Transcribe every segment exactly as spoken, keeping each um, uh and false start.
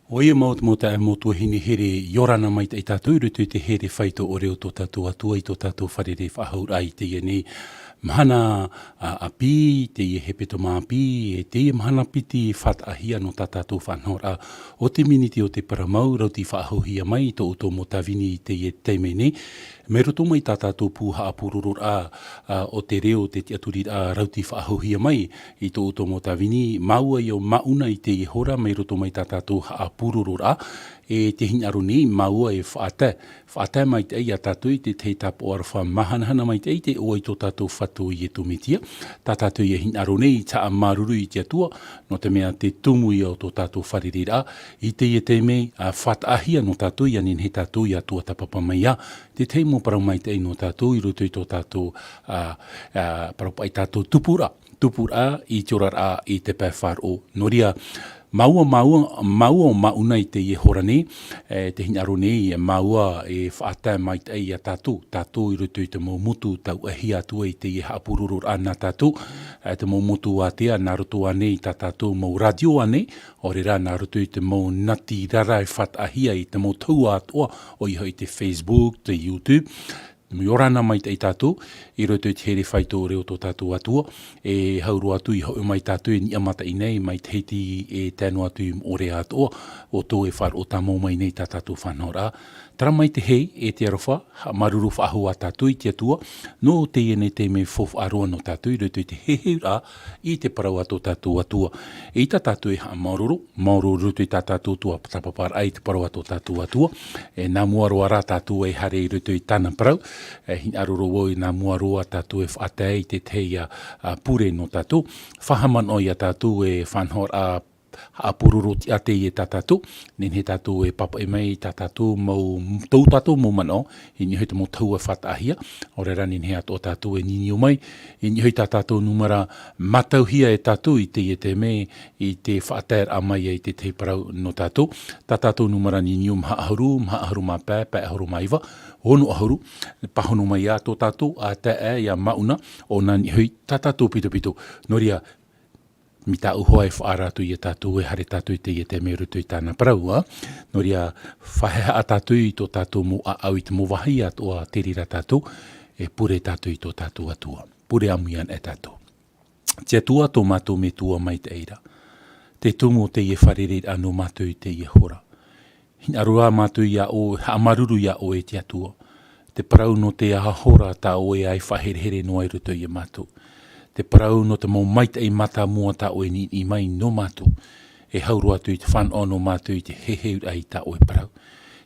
ʻOia mau te mau taeaʻe, mau tuahine here, ʻia ora na maitaʻi tātou i roto i te here faito ʻore o tō tātou Atua i tō tātou fārerei faʻahou ra i teie nei mahana, ā, ʻāpī, teie hepetoma ʻāpī, e teie mahana piti faʻataʻahia nō tā tātou faʻanahoraʻa o te miniti o te parau mau, rauti faʻahouhia mai i tō ʻoutou mau tāvini i teie taime nei. Mai roto mai tā tātou pū haʻapurororaʻa, ā, o te reo, te tiʻaturiraʻa rauti faʻahouhia mai i tō ʻoutou mau tāvini, māua ʻia maʻuna i teie hora, mai roto mai tā tātou haʻapurororaʻa, e te hinaʻaro nei, māua e faʻatae, faʻatae maitaʻi ia tātou i te tahi tāpaʻo aroha māhanahana maitaʻi i te iʻoa i tō tātou Fatu Iesu Mesia, tā tātou ʻia hinaʻaro nei i te haʻamāuruuru i te Atua, nō te mea te tumu ia o tō tātou fārereiraʻa, i teie taime, ā, faʻataʻahia nō tātou, ʻia nehenehe tātou ʻia tuatāpapa mai ā, te tahi mau parau maitaʻi nō tātou i roto i tō tātou, ā, ā, parau paʻi tātou tupuraʻa, tupuraʻa i te oraraʻa i te pae faʻaroʻo. Nō reira, māua, māua, māua ʻo maʻuna i teie hora nei, e, te hinaʻaro nei, māua e faʻatae maitaʻi ia tātou, tātou i roto i te mau motu tauʻahia atu ai i teie haʻapurororaʻa nā tātou, e, te mau motu ātea, nā roto ānei i tā tātou mau rātio ānei, ʻaore rā nā roto i te mau nati rara e faʻataʻahia i te mau tahua atoʻa, ʻoia hoʻi te Facebook, te YouTube, ʻia ora na maitaʻi tātou, i roto i te here faito ʻore o tō tātou Atua, e hau roa atu i hoʻi mai tātou e niʻa mataʻi nei, mai Tahiti e tae noa atu i Moʻorea atoʻa, ʻo tō e faʻaroʻo tāmau mai nei tā tātou faʻanahoraʻa. Terā mai te hei, e te aroha, haʻamāuruuru faʻahou ā tātou i te Atua, nō teie nei taime faufaʻa roa nō tātou i roto i te heheuraʻa i te parau a tō tātou Atua. E ʻita tātou e haʻamāuruuru, māuruuru i roto i tā tātou tuatāpaparaʻa i te parau a tō tātou Atua. E nā mua roa rā tātou e haere i roto i tāna parau, e hinaʻaro roa vau i nā mua roa tātou e faʻatae i te tahi, ā, ā, pure nō tātou. Faʻahaʻamanaʻo ia tātou e faʻanahoraʻa haʻapuroro tiʻa teie tā tātou, nehenehe tātou e pāpaʻi mai i tā tātou mau, tō tātou mau manaʻo, i niʻa hoʻi te mau tahua faʻataʻahia, ʻaore rā nehenehe atoʻa tātou e niniu mai, i niʻa hoʻi tā tātou nūmera mātauhia e tātou i teie taime, i te faʻataeraʻa mai ai te tahi parau nō tātou, tā tātou nūmera niniu maha ʻahuru, maha ʻahuru mā pae, pae ʻahuru mā iva, ono ʻahuru, pāhono mai ā tō tātou, ā taeaʻe ia Mauna, ʻo nā niʻa hoʻi tā tātou pitopito. Nō reira, mai tāʻu hoʻi e faʻaara atu ia tātou e haere tātou i teie taime i roto i tāna parau, ā. Nō reira, faʻahaʻehaʻa tātou i tō tātou mau ʻāʻau i te mau vāhi atoʻa, te reira tātou, e pure tātou i tō tātou Atua. Pure ʻāmui ana e tātou. Te Atua tō mātou Metua maitaʻi ra. Te tumu o teie fārereiraʻa nō mātou i teie hora. Hinaʻaro rā mātou ia ʻoe, haʻamāuruuru ia ʻoe e te Atua. Te parau nō te aha hora tā ʻoe e faʻaherehere noa i roto ia mātou. Te parau nō te mau maitaʻi mātāmua tā ʻoe e niʻiniʻi mai nō mātou. E hau roa atu i te fānaʻo nō mātou i te heheuraʻa i tā ʻoe parau.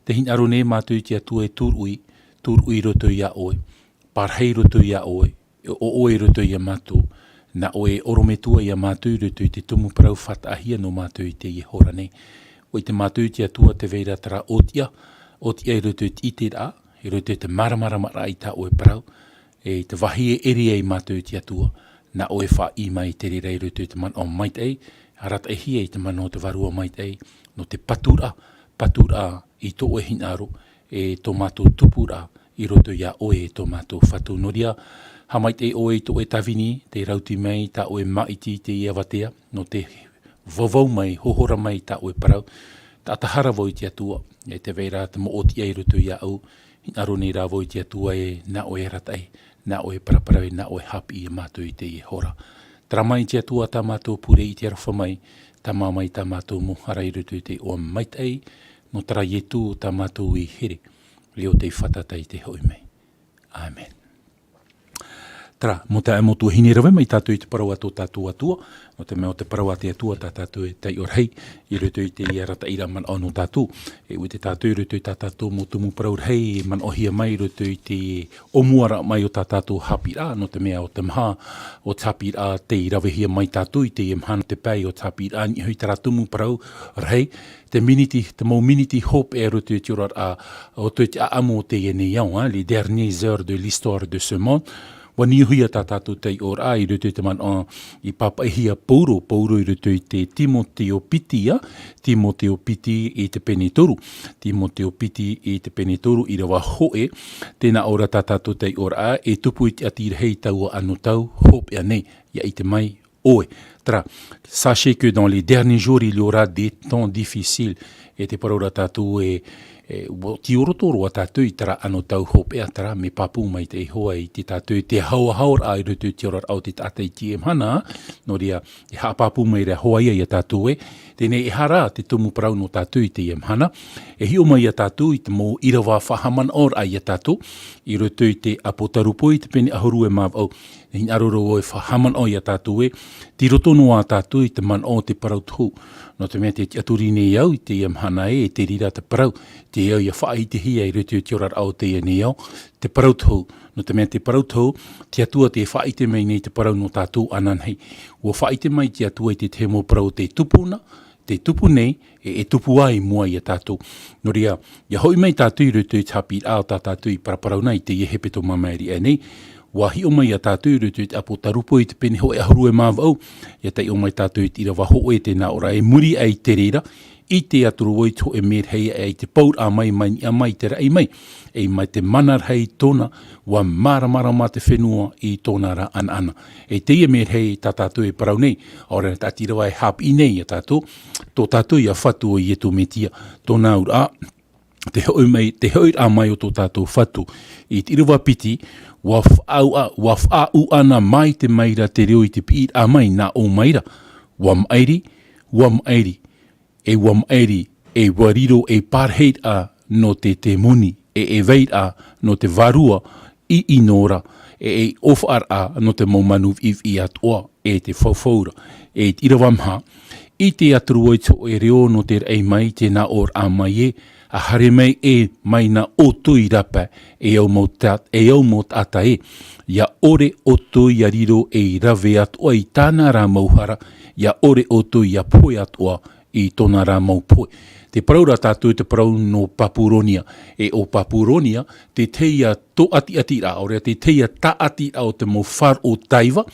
Te hinaʻaro nei mātou i te Atua e tūruʻi, tūruʻi i roto ia ʻoe. Parahi i roto ia ʻoe, e ʻo ʻoe i roto ia mātou, nā ʻoe e ʻorometua ia mātou i roto i te tumu parau faʻataʻahia nō mātou i teie hora nei. ʻUa ʻite mātou i te Atua te vai ra terā ʻōtiʻa, ʻōtiʻa i roto i te ʻiteraʻa, i roto i te māramaramaraʻa i tā ʻoe parau, e i te vāhi e ʻere ai mātou i te Atua, nā ʻoe e faʻaʻī mai i te reira i roto i te manaʻo maitaʻi, arataʻihia i te mana o te Vārua Maitaʻi, nō te paturaʻa, paturaʻa i tō ʻoe hinaʻaro, e tō mātou tupuraʻa i roto ia ʻoe e tō mātou Fatu. Nō reira, haʻamaitaʻi ʻoe i tō ʻoe tāvini, tei rauti mai tā ʻoe māʻiti i teie avatea, nō te vauvau mai, hohora mai tā ʻoe parau, taʻata hara vau i te Atua, e te vai ra te mau ʻōtiʻa i roto iāʻu, hinaʻaro nei rā vau i te Atua e, nā ʻoe e arataʻi, nā ʻoe e paraparau, nā ʻoe e haʻapiʻi ia mātou i teie hora. Terā mai te Atua tā mātou pure i te aroha mai, tāmā mai tā mātou mau hara i roto i te iʻoa maitaʻi, nō terā Iesu tā mātou i here, reo tei fātata i te hoʻi mai. ʻĀmene. Terā, mau taeaʻe mau tuahine, rave mai tātou i te parau a tō tātou Atua, nō te mea ʻo te parau a te Atua tā tātou e taiʻo rahi, i roto i te arataʻiraʻa manaʻo nō tātou. E ʻua ʻite tātou i roto i tā tātou mau tumu parau rahi, manaʻohia mai i roto i te ʻōmuaraʻa mai o tā tātou haʻapiʻiraʻa, nō te mea ʻo te maha o te haʻapiʻiraʻa tei ravehia mai tātou i teie mahana, te pae o te haʻapiʻiraʻa, i niʻa hoʻi terā tumu parau rahi, te miniti, te mau miniti hopeʻa i roto i te oraraʻa, roto i te ʻāʻamu o teie nei ao, hein, les dernières heures de l'histoire de ce monde. ʻUa niuhia tā tātou taiʻoraʻa i roto i te manaʻo i pāpaʻihia e Pauro, Pauro i roto i te Timoteo piti, ā, Timoteo piti i te pene toru. Timoteo piti i te pene toru, ʻīrava hōʻē, tē nā ʻō ra tā tātou taiʻoraʻa, e tupu i te ʻati rahi taua anotau hopeʻa nei, ʻia ʻite mai ʻoe. Terā, sachez que dans les derniers jours, il y aura des temps difficiles. E te parau ra tātou e, e, ʻua, tei roto roa tātou i terā anotau hopeʻa terā, mea pāpū mai te Iehova i te tātou, i te haohaoraʻa i roto i te oraraʻa o te taʻata i teie mahana, nō reira, e haʻapāpū mai ra hoʻi ia tātou ē. Teie nei, e aha rā te tumu parau nō tātou i teie mahana, e hiʻo mai ia tātou i te mau ʻīrava faʻahaʻamanaʻoraʻa ia tātou, i roto i te Apotarupo i te pene ʻahuru e mā vaʻu. E hinaʻaro ra vau e faʻahaʻamanaʻo ia tātou ē, tei roto noa tātou i te manaʻo o te parau tohu. Nō te mea tē tiʻaturi nei au i teie mahana ē, e te reira te parau, tei au ʻia faʻaʻitehia i roto i te oraraʻa o teie nei ao, te parau tohu. Nō te mea te parau tohu, te Atua tē faʻaʻite mai nei te parau nō tātou ananahi. ʻUa faʻaʻite mai te Atua i te tahi mau parau o tē tupu na, tē tupu nei, e, e tupu ai i mua ia tātou. Nō reira, ʻia hoʻi mai tātou i roto i te haʻapiʻiraʻa o tā tātou i paraparau na i teie hepetoma maʻiri aʻe nei, ʻua hiʻo mai ia tātou i roto i te Apotarupo i te pene hōʻē ʻahuru e mā vaʻu, ʻia taiʻo mai tātou i te ʻīrava hōʻē, tē nā ʻō ra: I muri aʻe i te reira, ʻite atu ra vau i te hōʻē merahi aʻe i te pauraʻa mai, mai niʻa mai i te raʻi mai, e mai te mana rahi tōna, ʻua māramarama te fenua i tōna ra ʻanaʻana. E teie merahi tā tātou e parau nei, ʻaore rā te ʻīrava e haʻapiʻi nei ia tātou, tō tātou ia Fatu ʻo Iesu Mesia, tōna auraʻa, te hoʻi mai, te hoʻiraʻa mai o tō tātou Fatu. I te ʻīrava piti, ʻua faʻauʻa-, ʻua faʻauʻana maite mai ra te reo i te piʻiraʻa mai nā ʻō mai ra: ʻUa maʻiri, ʻua maʻiri, e ʻua maʻiri, e ʻua riro ei parahiraʻa nō te temoni, e ei vairaʻa nō te vārua ʻiʻino ra, e ei ʻōfaʻaraʻa nō te mau manu viʻiviʻi atoʻa, e te faufau ra. E te ʻīrava maha, ʻite atu ra vau i te hōʻē reo nō te raʻi mai, tē nā ʻōraʻa mai ē: ʻA haere mai ē mai nā ʻoutou i rāpae, e au mau ta-, e au mau taʻata ē, ʻia ʻore ʻoutou ʻia riro ei rave atoʻa i tāna ra mau hara, ʻia ʻore ʻoutou ʻia pohe atoʻa i tōna ra mau pohe. Tē parau ra tātou i te parau nō Papuronia, e ʻo Papuronia, te tahi ia tōʻatiʻatiraʻa, ʻaore rā te tahi ia tāʻatiraʻa o te mau faʻaroʻo taiva,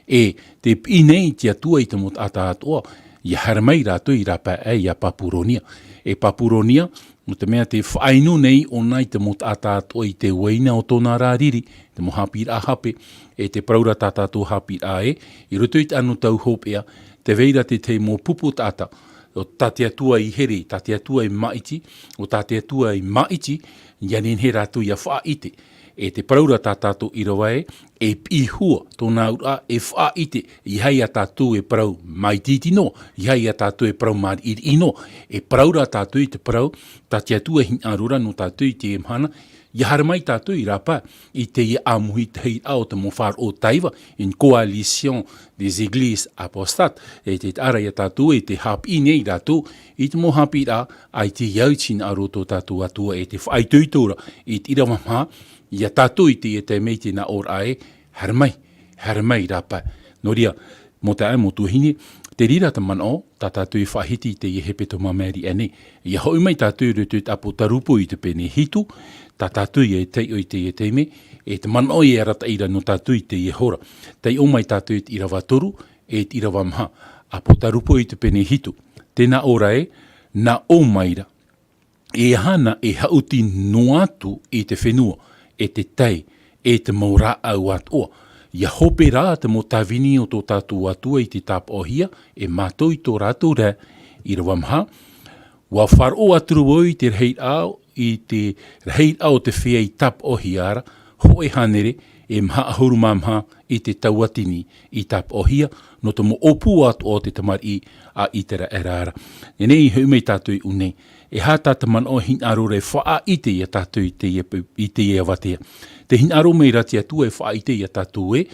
e tē piʻi nei te Atua i te mau taʻata atoʻa, ʻia haere mai rātou i rāpae ia Papuronia. E Papuronia, nō te mea tē faʻainu nei ʻōna i te mau taʻata atoʻa i te uaina o tōna ra riri, te mau haʻapiʻiraʻa hape, e tē parau ra tā tātou haʻapiʻiraʻa ē, i roto i te anotau hopeʻa, tē vai ra te tahi mau pupu taʻata, ʻo tā te Atua i here, tā te Atua i māʻiti, ʻo tā te Atua i māʻiti, ʻia nehenehe rātou ʻia faʻaʻite. E tē parau ra tā tātou ʻīrava ē, e piʻi hua tōna auraʻa, e faʻaʻite, ʻeiaha ia tātou e parau māʻitiʻiti noa, ʻeiaha ia tātou e parau māriʻiriʻi noa, e parau ra tātou i te parau, tā te Atua e hinaʻaro ra nō tātou i teie mahana, ʻia haere mai tātou i rāpae, i teie ʻāmuitahiraʻa o te mau faʻaroʻo taiva, une coalition des églises apostates, e tē taʻa ra ia tātou ē tē haʻapiʻi nei rātou i te mau haʻapiʻiraʻa, ʻaita i au i te hinaʻaro o tō tātou Atua, e tē faʻaitoito ra i te ʻīrava maha ia tātou i teie taime, tē nā ʻōraʻa ē: Haere mai, haere mai i rāpae. Nō reira, mau taeaʻe, mau tuahine, te reira te manaʻo tā tātou e faʻahiti i teie hepetoma maʻiri aʻe nei. ʻIa hoʻi mai tātou i roto i te Apotarupo i te pene hitu, tā tātou ia e taiʻo i teie taime, e te manaʻo e arataʻi ra nō tātou i teie hora. Taiʻo mai tātou i te ʻīrava toru, e te ʻīrava maha. Apotarupo i te pene hitu. Tē nā ʻō ra ē: Nā ʻō mai ra, e aha na e haʻuti noa atu i te fenua, e te tai, e te mau rāʻau atoʻa? ʻIa hope rā te mau tāvini o tō tātou Atua i te tāpaʻohia, e mātou i tō rātou rae. ʻĪrava maha, ʻua faʻaroʻo atu ra vau i te rahiraʻa, i te rahiraʻa o te feiā i tāpaʻohia ra, hōʻē hānere, e maha ʻahuru mā maha i te tauatini i tāpaʻohia, nō te mau ʻōpū atoʻa o te tamariʻi a ʻĪteraʻera ra. Teie nei, e hoʻi mai tātou i ʻō nei. E aha tā te manaʻo e hinaʻaro ra e faʻaʻite ia tātou i teie, i teie avatea? Tē hinaʻaro mai ra te Atua e faʻaʻite ia tātou ē,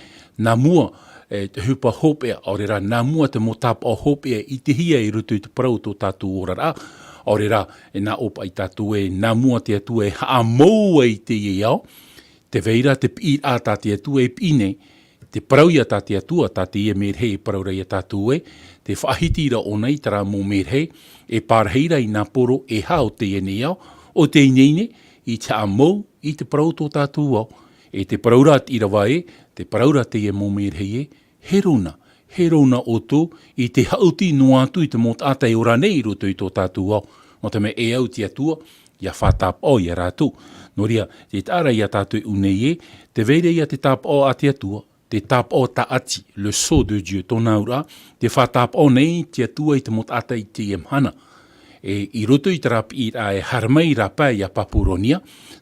nā mua, e, te ʻohipa hopeʻa, ʻaore rā, nā mua te mau tāpaʻo hopeʻa i ʻitehia i roto i te parau o tō tātou oraraʻa, ʻaore rā, e nā ʻō paʻi tātou ē, nā mua te Atua e haʻamou ai i teie ao, tē vai ra te piʻiraʻa tā te Atua e piʻi nei, te parau ia tā te Atua, tā teie merahi e parau ra ia tātou ē, tē faʻahiti ra ʻōna i terā mau merahi, e pārahi ra i nā poro e hā o teie nei ao, ʻo tē ineine i te haʻamou i te parau o tō tātou ao. E tē parau ra te ʻīrava ē, tē parau ra teie mau merahi ē, Hero na, hero na ʻoutou i te haʻuti noa atu i te mau taʻata e ora nei i roto i tō tātou ao. Nō te mea e au te Atua, ʻia faʻatāpaʻo ia rātou. Nō reira, tē taʻa ra ia tātou i ʻō nei ē, tē vai ra ia te tāpaʻo a te Atua, te tāpaʻo tāʻati, le sceau de Dieu, tōna auraʻa, tē faʻatāpaʻo nei te Atua i te mau taʻata i teie mahana. E, i roto i terā piʻiraʻa e haere mai rāpae ia Papuronia,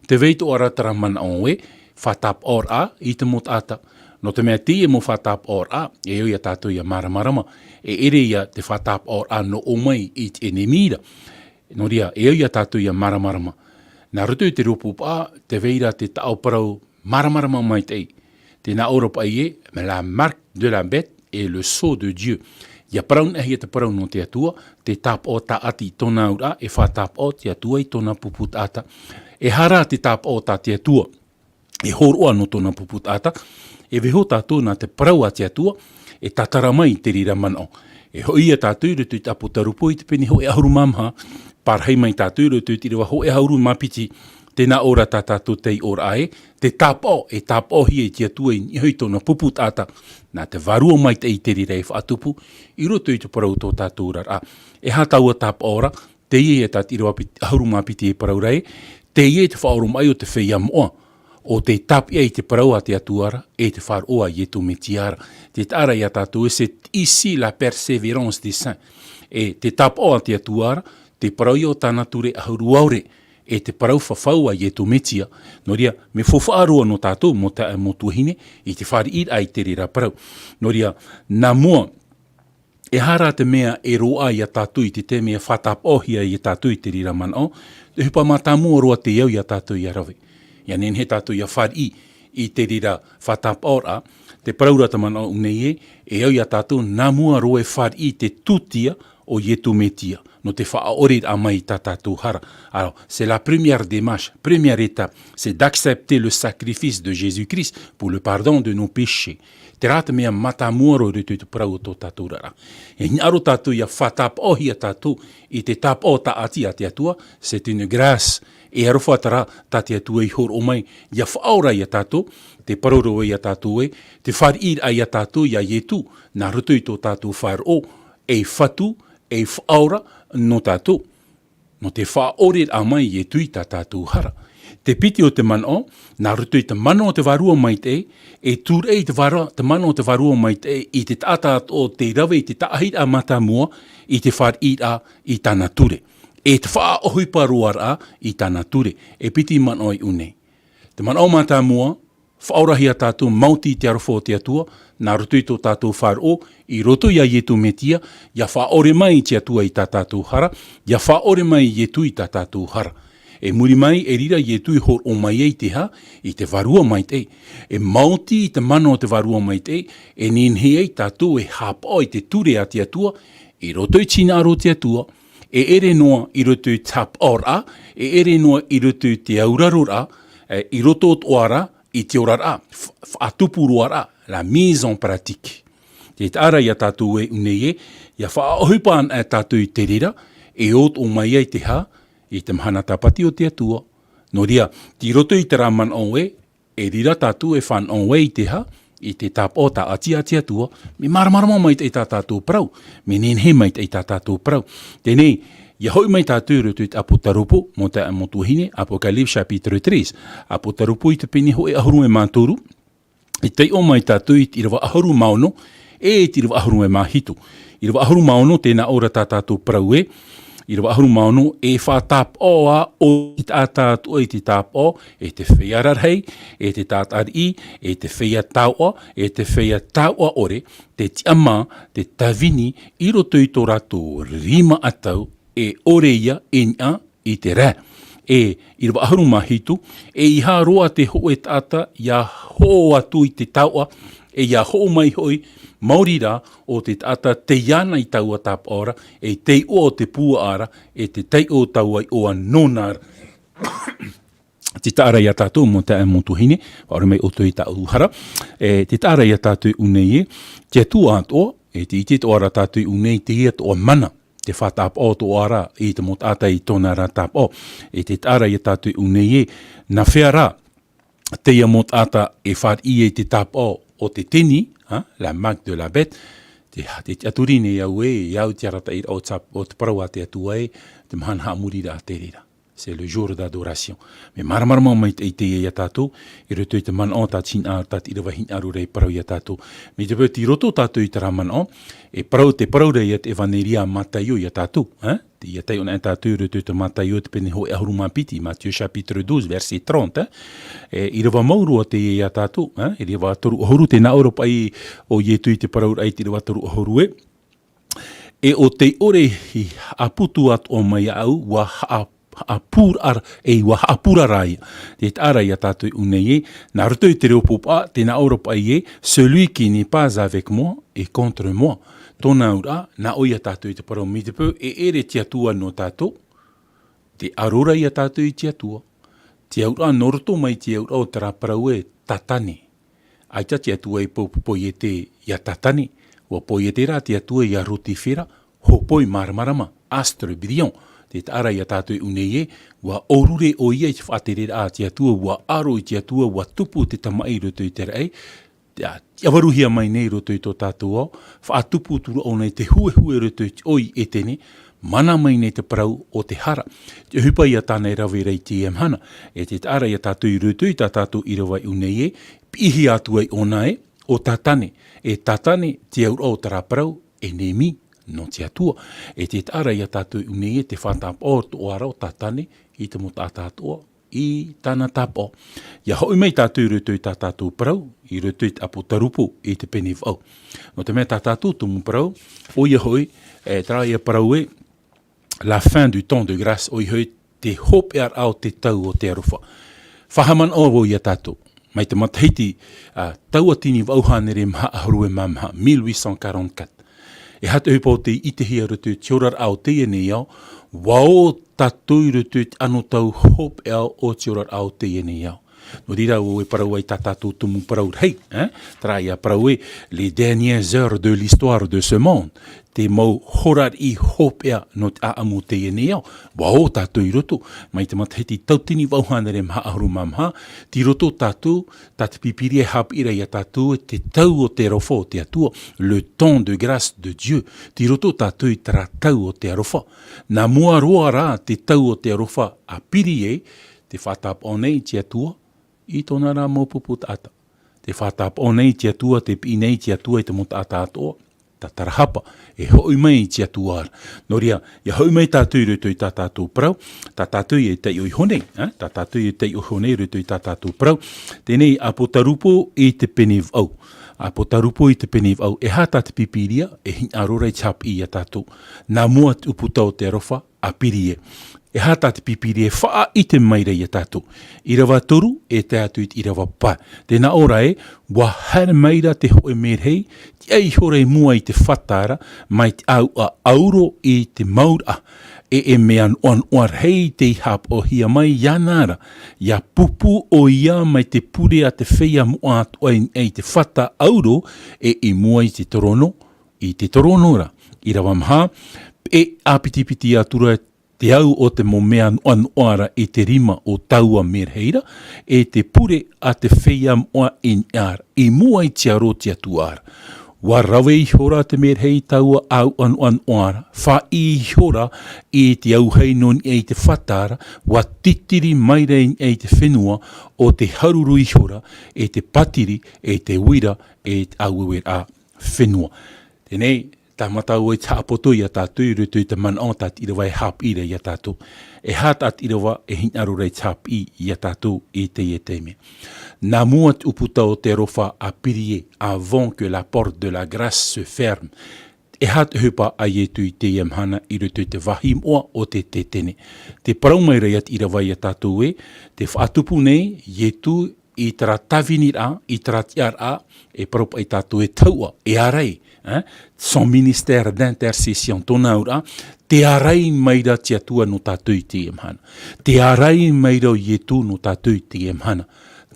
tē vai atoʻa ra terā manaʻo ē, faʻatāpaʻoraʻa i te mau taʻata. Nō te mea teie mau faʻatāpaʻoraʻa, e au ia tātou ia māramarama, e ʻere ia te faʻatāpaʻoraʻa nō ʻō mai i te ʻenemi ra. Nō reira, e au ia tātou ia māramarama. Nā roto i te rōpū paʻa, tē vai ra te taʻo parau māramarama maitaʻi. Tē nā ʻō ra paʻi ē, la marque de la bête et le sceau de Dieu. ʻIa parau anaʻe hia te parau nō te Atua, te tāpaʻo tāʻati i tōna auraʻa, e faʻatāpaʻo te Atua i tōna pupu taʻata. E aha rā te tāpaʻo tā te Atua, e hōroʻa nō tōna pupu taʻata, e vaiiho tātou nā te parau a te Atua, e tātara mai i te reira manaʻo. E hoʻi ia tātou i roto i te ʻApotarupo i te pene hōʻē ʻahuru mā maha, pārahi mai tātou i roto i te ʻīrava hōʻē ʻahuru mā piti, tē nā ʻō ra tā tātou taiʻoraʻa ē, te tāpaʻo, e tāpaʻo hia i te Atua i niʻa i tōna pupu taʻata, nā te Vārua Maitaʻi i te reira e faʻatupu, i roto i te parau tō tātou oraraʻa. E aha taua tāpaʻo ra, teie ia tā te ʻīrava piti, ʻahuru mā piti e parau ra ē, teie te faʻaoromaʻi o te feiā moʻa, ʻo tē tāpeʻa i te parau a te Atua ra, e te faʻaroʻo a Ietu Metia ra. Tē taʻa ra ia tātou ē, c'est ici la persévérance des saints. E te tāpaʻo a te Atua ra, te parau ia o tāna ture ʻahuru ʻaore, e te parau fafau a Ietu Metia. Nō reira, mea faufaʻa roa nō tātou, mau taeaʻe, mau tuahine, i te fāriʻiraʻa i te reira parau. Nō reira, nā mua, e aha rā te mea e roaʻa ia tātou i te taime e faʻatāpaʻo hia ia tātou i te reira manaʻo, te ʻohipa mātāmua roa tē au ia tātou ʻia rave. ʻIa nehenehe tātou ʻia fāriʻi i te reira faʻatāpaʻoraʻa, tē parau ra te manaʻo ʻū nei ē, e au ia tātou nā mua roa e fāriʻi i te tūtia o Ietu Metia, nō te faʻaʻoreraʻa mai i tā tātou hara. Alors, c'est la première démarche, première étape, c'est d'accepter le sacrifice de Jésus-Christ pour le pardon de nos péchés. Terā te mea mātāmua roa i roto i te parau o tō tātou oraraʻa. E hinaʻaro tātou ʻia faʻatāpaʻo hia tātou i te tāpaʻo tāʻati a te Atua, c'est une grâce. E aroha terā tā te Atua i hōroʻa mai, ʻia faʻaora ia tātou, tē parau ra ia tātou ē, te fāriʻiraʻa ia tātou ia Ietu, nā roto i tō tātou faʻaroʻo, ei fatu, ei faʻaora nō tātou. Nō te faʻaʻoreraʻa mai e tū i tā tātou hara. Te piti o te manaʻo, nā roto i te mana o te Vārua Maitaʻi, e tūraʻi te vāra-, te mana o te Vārua Maitaʻi i te taʻata atoʻa tei rave i te taʻahiraʻa mātāmua, i te fāriʻiraʻa i tāna ture. E te faʻaʻohipa roaraʻa i tāna ture. E piti manaʻo i ʻū nei. Te manaʻo mātāmua, faʻaorahia tātou maoti i te aroha o te Atua, nā roto i tō tātou faʻaroʻo, i roto ia Ietu Metia, ʻia faʻaʻore mai te Atua i tā tātou hara, ʻia faʻaʻore mai Ietu i tā tātou hara. E muri mai, e riro Ietu i hōroʻa mai ai te aha, i te Vārua Maitaʻi. E maoti i te mana o te Vārua Maitaʻi, e nehenehe ai tātou e haʻapaʻo i te ture a te Atua, i roto i te hinaʻaro o te Atua, e ʻere noa i roto i te haʻapaʻoraʻa, e ʻere noa i roto i te auraroraʻa, e, i roto atoʻa ra, i te oraraʻa, f-, faʻatupu roaraʻa, la mise en pratique. Tē taʻa ra ia tātou ē ʻū nei ē, ʻia faʻaʻohipa anaʻe tātou i te reira, e ʻō atoʻa mai ai te aha, i te mahana tāpati o te Atua. Nō reira, tei roto i terā manaʻo ē, e riro tātou e fānaʻo ai i te aha, i te tāpaʻo tāʻati a te Atua, mea māramarama maitaʻi tā tātou parau, mea nehenehe maitaʻi tā tātou parau. Teie nei, ʻia hoʻi mai tātou i roto i te ʻApotarupo, mau taeaʻe, mau tuahine, Apocalypse chapitre treize. ʻApotarupo i te pene hōʻē ʻahuru e mā toru, e taiʻo mai tātou i te ʻīrava ʻahuru mā ono, e i te ʻīrava ʻahuru e mā hitu. ʻĪrava ʻahuru mā ono, tē nā ʻō ra tā tātou parau ē, ʻīrava ʻahuru mā ono, e faʻatāpaʻo ā ʻoe i te taʻata atoʻa i te tāpaʻo, e te feiā rarahi, e te taʻata ariʻi, e te feiā taoʻa, e te feiā taoʻa ʻore, te tiʻamā, te tāvini, i roto i tō rātou rima ʻatau, e ʻore ia i niʻa i te rae. E ʻīrava ʻahuru mā hitu, e ʻeiaha roa te hōʻē taʻata ʻia hoʻo atu i te taoʻa, e ʻia hoʻo mai hoʻi, maori rā, ʻo te taʻata tei ana i taua tāpaʻo ra, e tei iʻoa o te puaʻa ra, e te taiʻo o taua iʻoa nōna ra. Tē taʻa ra ia tātou, mau taeaʻe, mau tuahine, faʻaʻore mai ʻoutou i tāʻu hara. E, tē taʻa ra ia tātou i ʻū nei ē, te Atua atoʻa, e tē ʻite atoʻa ra tātou i ʻū nei, teie atoʻa mana, te faʻatāpaʻo atoʻa ra i te mau taʻata i tōna ra tāpaʻo. E tē taʻa ra ia tātou i ʻū nei ē, nā hea rā, teie mau taʻata e fāriʻi ai te tāpaʻo o te teni, ha, la marque de la bête, te, te tiʻaturi nei au ē, e au te arataʻiraʻa o te, o te parau a te Atua ē, te mahana haʻamoriraʻa te reira. C'est le jour d'adoration. Mea māramarama maitaʻi teie ia tātou, i roto i te manaʻo tā te hinaʻaro, tā te ʻīrava hinaʻaro ra e parau ia tātou. Mai te peu tei roto tātou i terā manaʻo, e parau, tē parau ra ia te ʻevaneria a Mataio ia tātou, hein? Tē ʻite anaʻe tātou i roto i te Mataio te pene hōʻē ʻahuru mā piti, Matthieu chapitre douze, verset trente, hein? E ʻīrava mau roa teie ia tātou, hein? ʻĪrava toru ʻahuru, tē nā ʻō ra paʻi ʻo Ietu i te parauraʻa i te ʻīrava toru ʻahuru ē. E ʻo tei ʻore i haʻaputu atoʻa mai iāʻu, ʻua haʻa-, haʻapūraʻa, e ʻua haʻapūraʻa ia. Tē taʻa ra ia tātou i ʻō nei ē, nā roto i te reo pōpaʻa, tē nā ʻō ra paʻi ē, celui qui n'est pas avec moi est contre moi. Tōna auraʻa, nā ʻō ia tātou i te parau mai te peu, e ʻere te Atua nō tātou, tē aro ra ia tātou i te Atua. Te auraʻa nō roto mai te auraʻa o terā parau ē, Tātane. ʻAita te Atua e pō-, poiete ia Tātane, ʻua poiete rā te Atua ia Rotifera, hōpoi māramarama, astre brillant. Tē taʻa ra ia tātou i ʻō nei ē, ʻua ʻōrure ʻoia i te faʻatereraʻa a te Atua, ʻua aro i te Atua, ʻua tupu te tamaʻi i roto i te raʻi, ʻia, ʻia ʻavaruhia mai nei i roto i tō tātou ao, faʻatupu atu ra ʻōna i te huehue i roto i te ʻoi i ʻEtene, mana mai nei te parau o te hara. Te ʻohipa ia tāna e rave ra i teie mahana, e tē taʻa ra ia tātou i roto i tā tātou ʻīrava i ʻō nei ē, piʻihia atu ai ʻōna ē, ʻo Tātane, e Tātane, te auraʻa o terā parau, ennemi nō te Atua. E tē taʻa ra ia tātou i ʻō nei ē, te faʻatapaʻo atoʻa ra o Tātane i te mau taʻata atoʻa i tāna tāpaʻo. ʻIa hoʻi mai tātou i roto i tā tātou parau, i roto i te ʻApotarupo i te pene vaʻu. Nō te mea tā tātou tumu parau, ʻoia hoʻi, e, terā ia parau ē, la fin du temps de grâce, ʻoia hoʻi te hopeʻaraʻa o te tau o te aroha. Faʻahaʻamanaʻo vau ia tātou, mai te matahiti, a, tauatini vaʻu hānere maha ʻahuru e mā maha, mille huit cent quarante-quatre. E aha te ʻohipa o tei ʻitehia i roto i te oraraʻa o teie nei ao, ʻua ō tātou i roto i te anotau hopeʻa o te oraraʻa o teie nei ao. Nō reira, ʻua parau ai tā tātou tumu parau rahi, hein? Terā ia parau ē, les dernières heures de l'histoire de ce monde. Te mau hora riʻi hopeʻa nō te ʻāʻamu o teie nei ao, ʻua ō tātou i roto, mai te matahiti tauatini vaʻu hānere maha ʻahuru mā maha, tei roto tātou, tā te Pīpīria e haʻapiʻi ra ia tātou, te tau o te aroha o te Atua, le temps de grâce de Dieu, tei roto tātou i terā tau o te aroha. Nā mua roa rā te tau o te aroha a Pīrie, tē faʻatapaʻo nei te Atua i tōna ra mau pupu taʻata. Tē faʻatapaʻo nei te Atua, tē piʻi nei te Atua i te mau taʻata atoʻa, tātarahapa, e hoʻi mai te Atua ra. Nō reira, ʻia hoʻi mai tātou i roto i tā tātou parau, tā tātou e taiʻo iho nei, eh? Tā tātou e taiʻo iho nei i roto i tā tātou parau. Teie nei ʻApotarupo i te pene vaʻu. ʻApotarupo i te pene vaʻu, e aha tā te Pīpīria e hinaʻaro ra i te haʻapiʻi ia tātou. Nā mua te ʻūputa o te aroha, a Pīrie. E aha tā te Pīpīria e faʻaʻite mai ra ia tātou. ʻĪrava toru, e tae atu i te ʻīrava pae. Tē nā ʻō ra ē, ʻua haere mai ra te hōʻē merehei, tiʻa ihora i mua i te fata ra, mai te ʻāuʻa ʻauro i te mauraʻa. E, e mea noʻanoʻa rahi tei haʻapaʻohia mai iāna ra. ʻIa pūpū ʻoia mai te pure a te feiā moʻa atoʻa i, i te fata ʻauro, e i mua i te torono, i te torono ra. ʻĪrava maha, e ʻāpitipiti atu ra te au o te mau mea noʻanoʻa ra i te rima o taua merehei ra, e te pure a te feiā moʻa i niʻa ra, i mua i te aro o te Atua ra. ʻUa rave ihora te merehei i taua ʻāuʻa noʻanoʻa ra, faʻaʻī ihora i te auahi nō niʻa i te fata ra, ʻua titiri mai ra i niʻa i te fenua, ʻo tē haruru ihora, e te pātiri, e te uira, e te ʻāueueraʻa fenua. Teie nei, tāmata vau i te haʻapoto ia tātou i roto i te manaʻo tā te ʻīrava e haʻapiʻi ra ia tātou. E aha tā te ʻīrava e hinaʻaro ra i te haʻapiʻi ia tātou i teie taime. Nā mua te ʻūputa o te aroha a Pīrie, avant que la porte de la grâce se ferme. E aha te ʻohipa a Ietu i teie mahana i roto i te vāhi moʻa o te Tētene. Tē parau mai ra ia te ʻīrava ia tātou ē, tē faʻatupu nei Ietu i terā tāviniraʻa, i terā tiʻaraʻa, e parau paʻi tātou e tahuʻa, e ārai, eh? Son ministère d'intercession, tōna auraʻa, tē ārai mai ra te Atua nō tātou i teie mahana. Tē ārai mai ra ʻo Ietu nō tātou i teie mahana.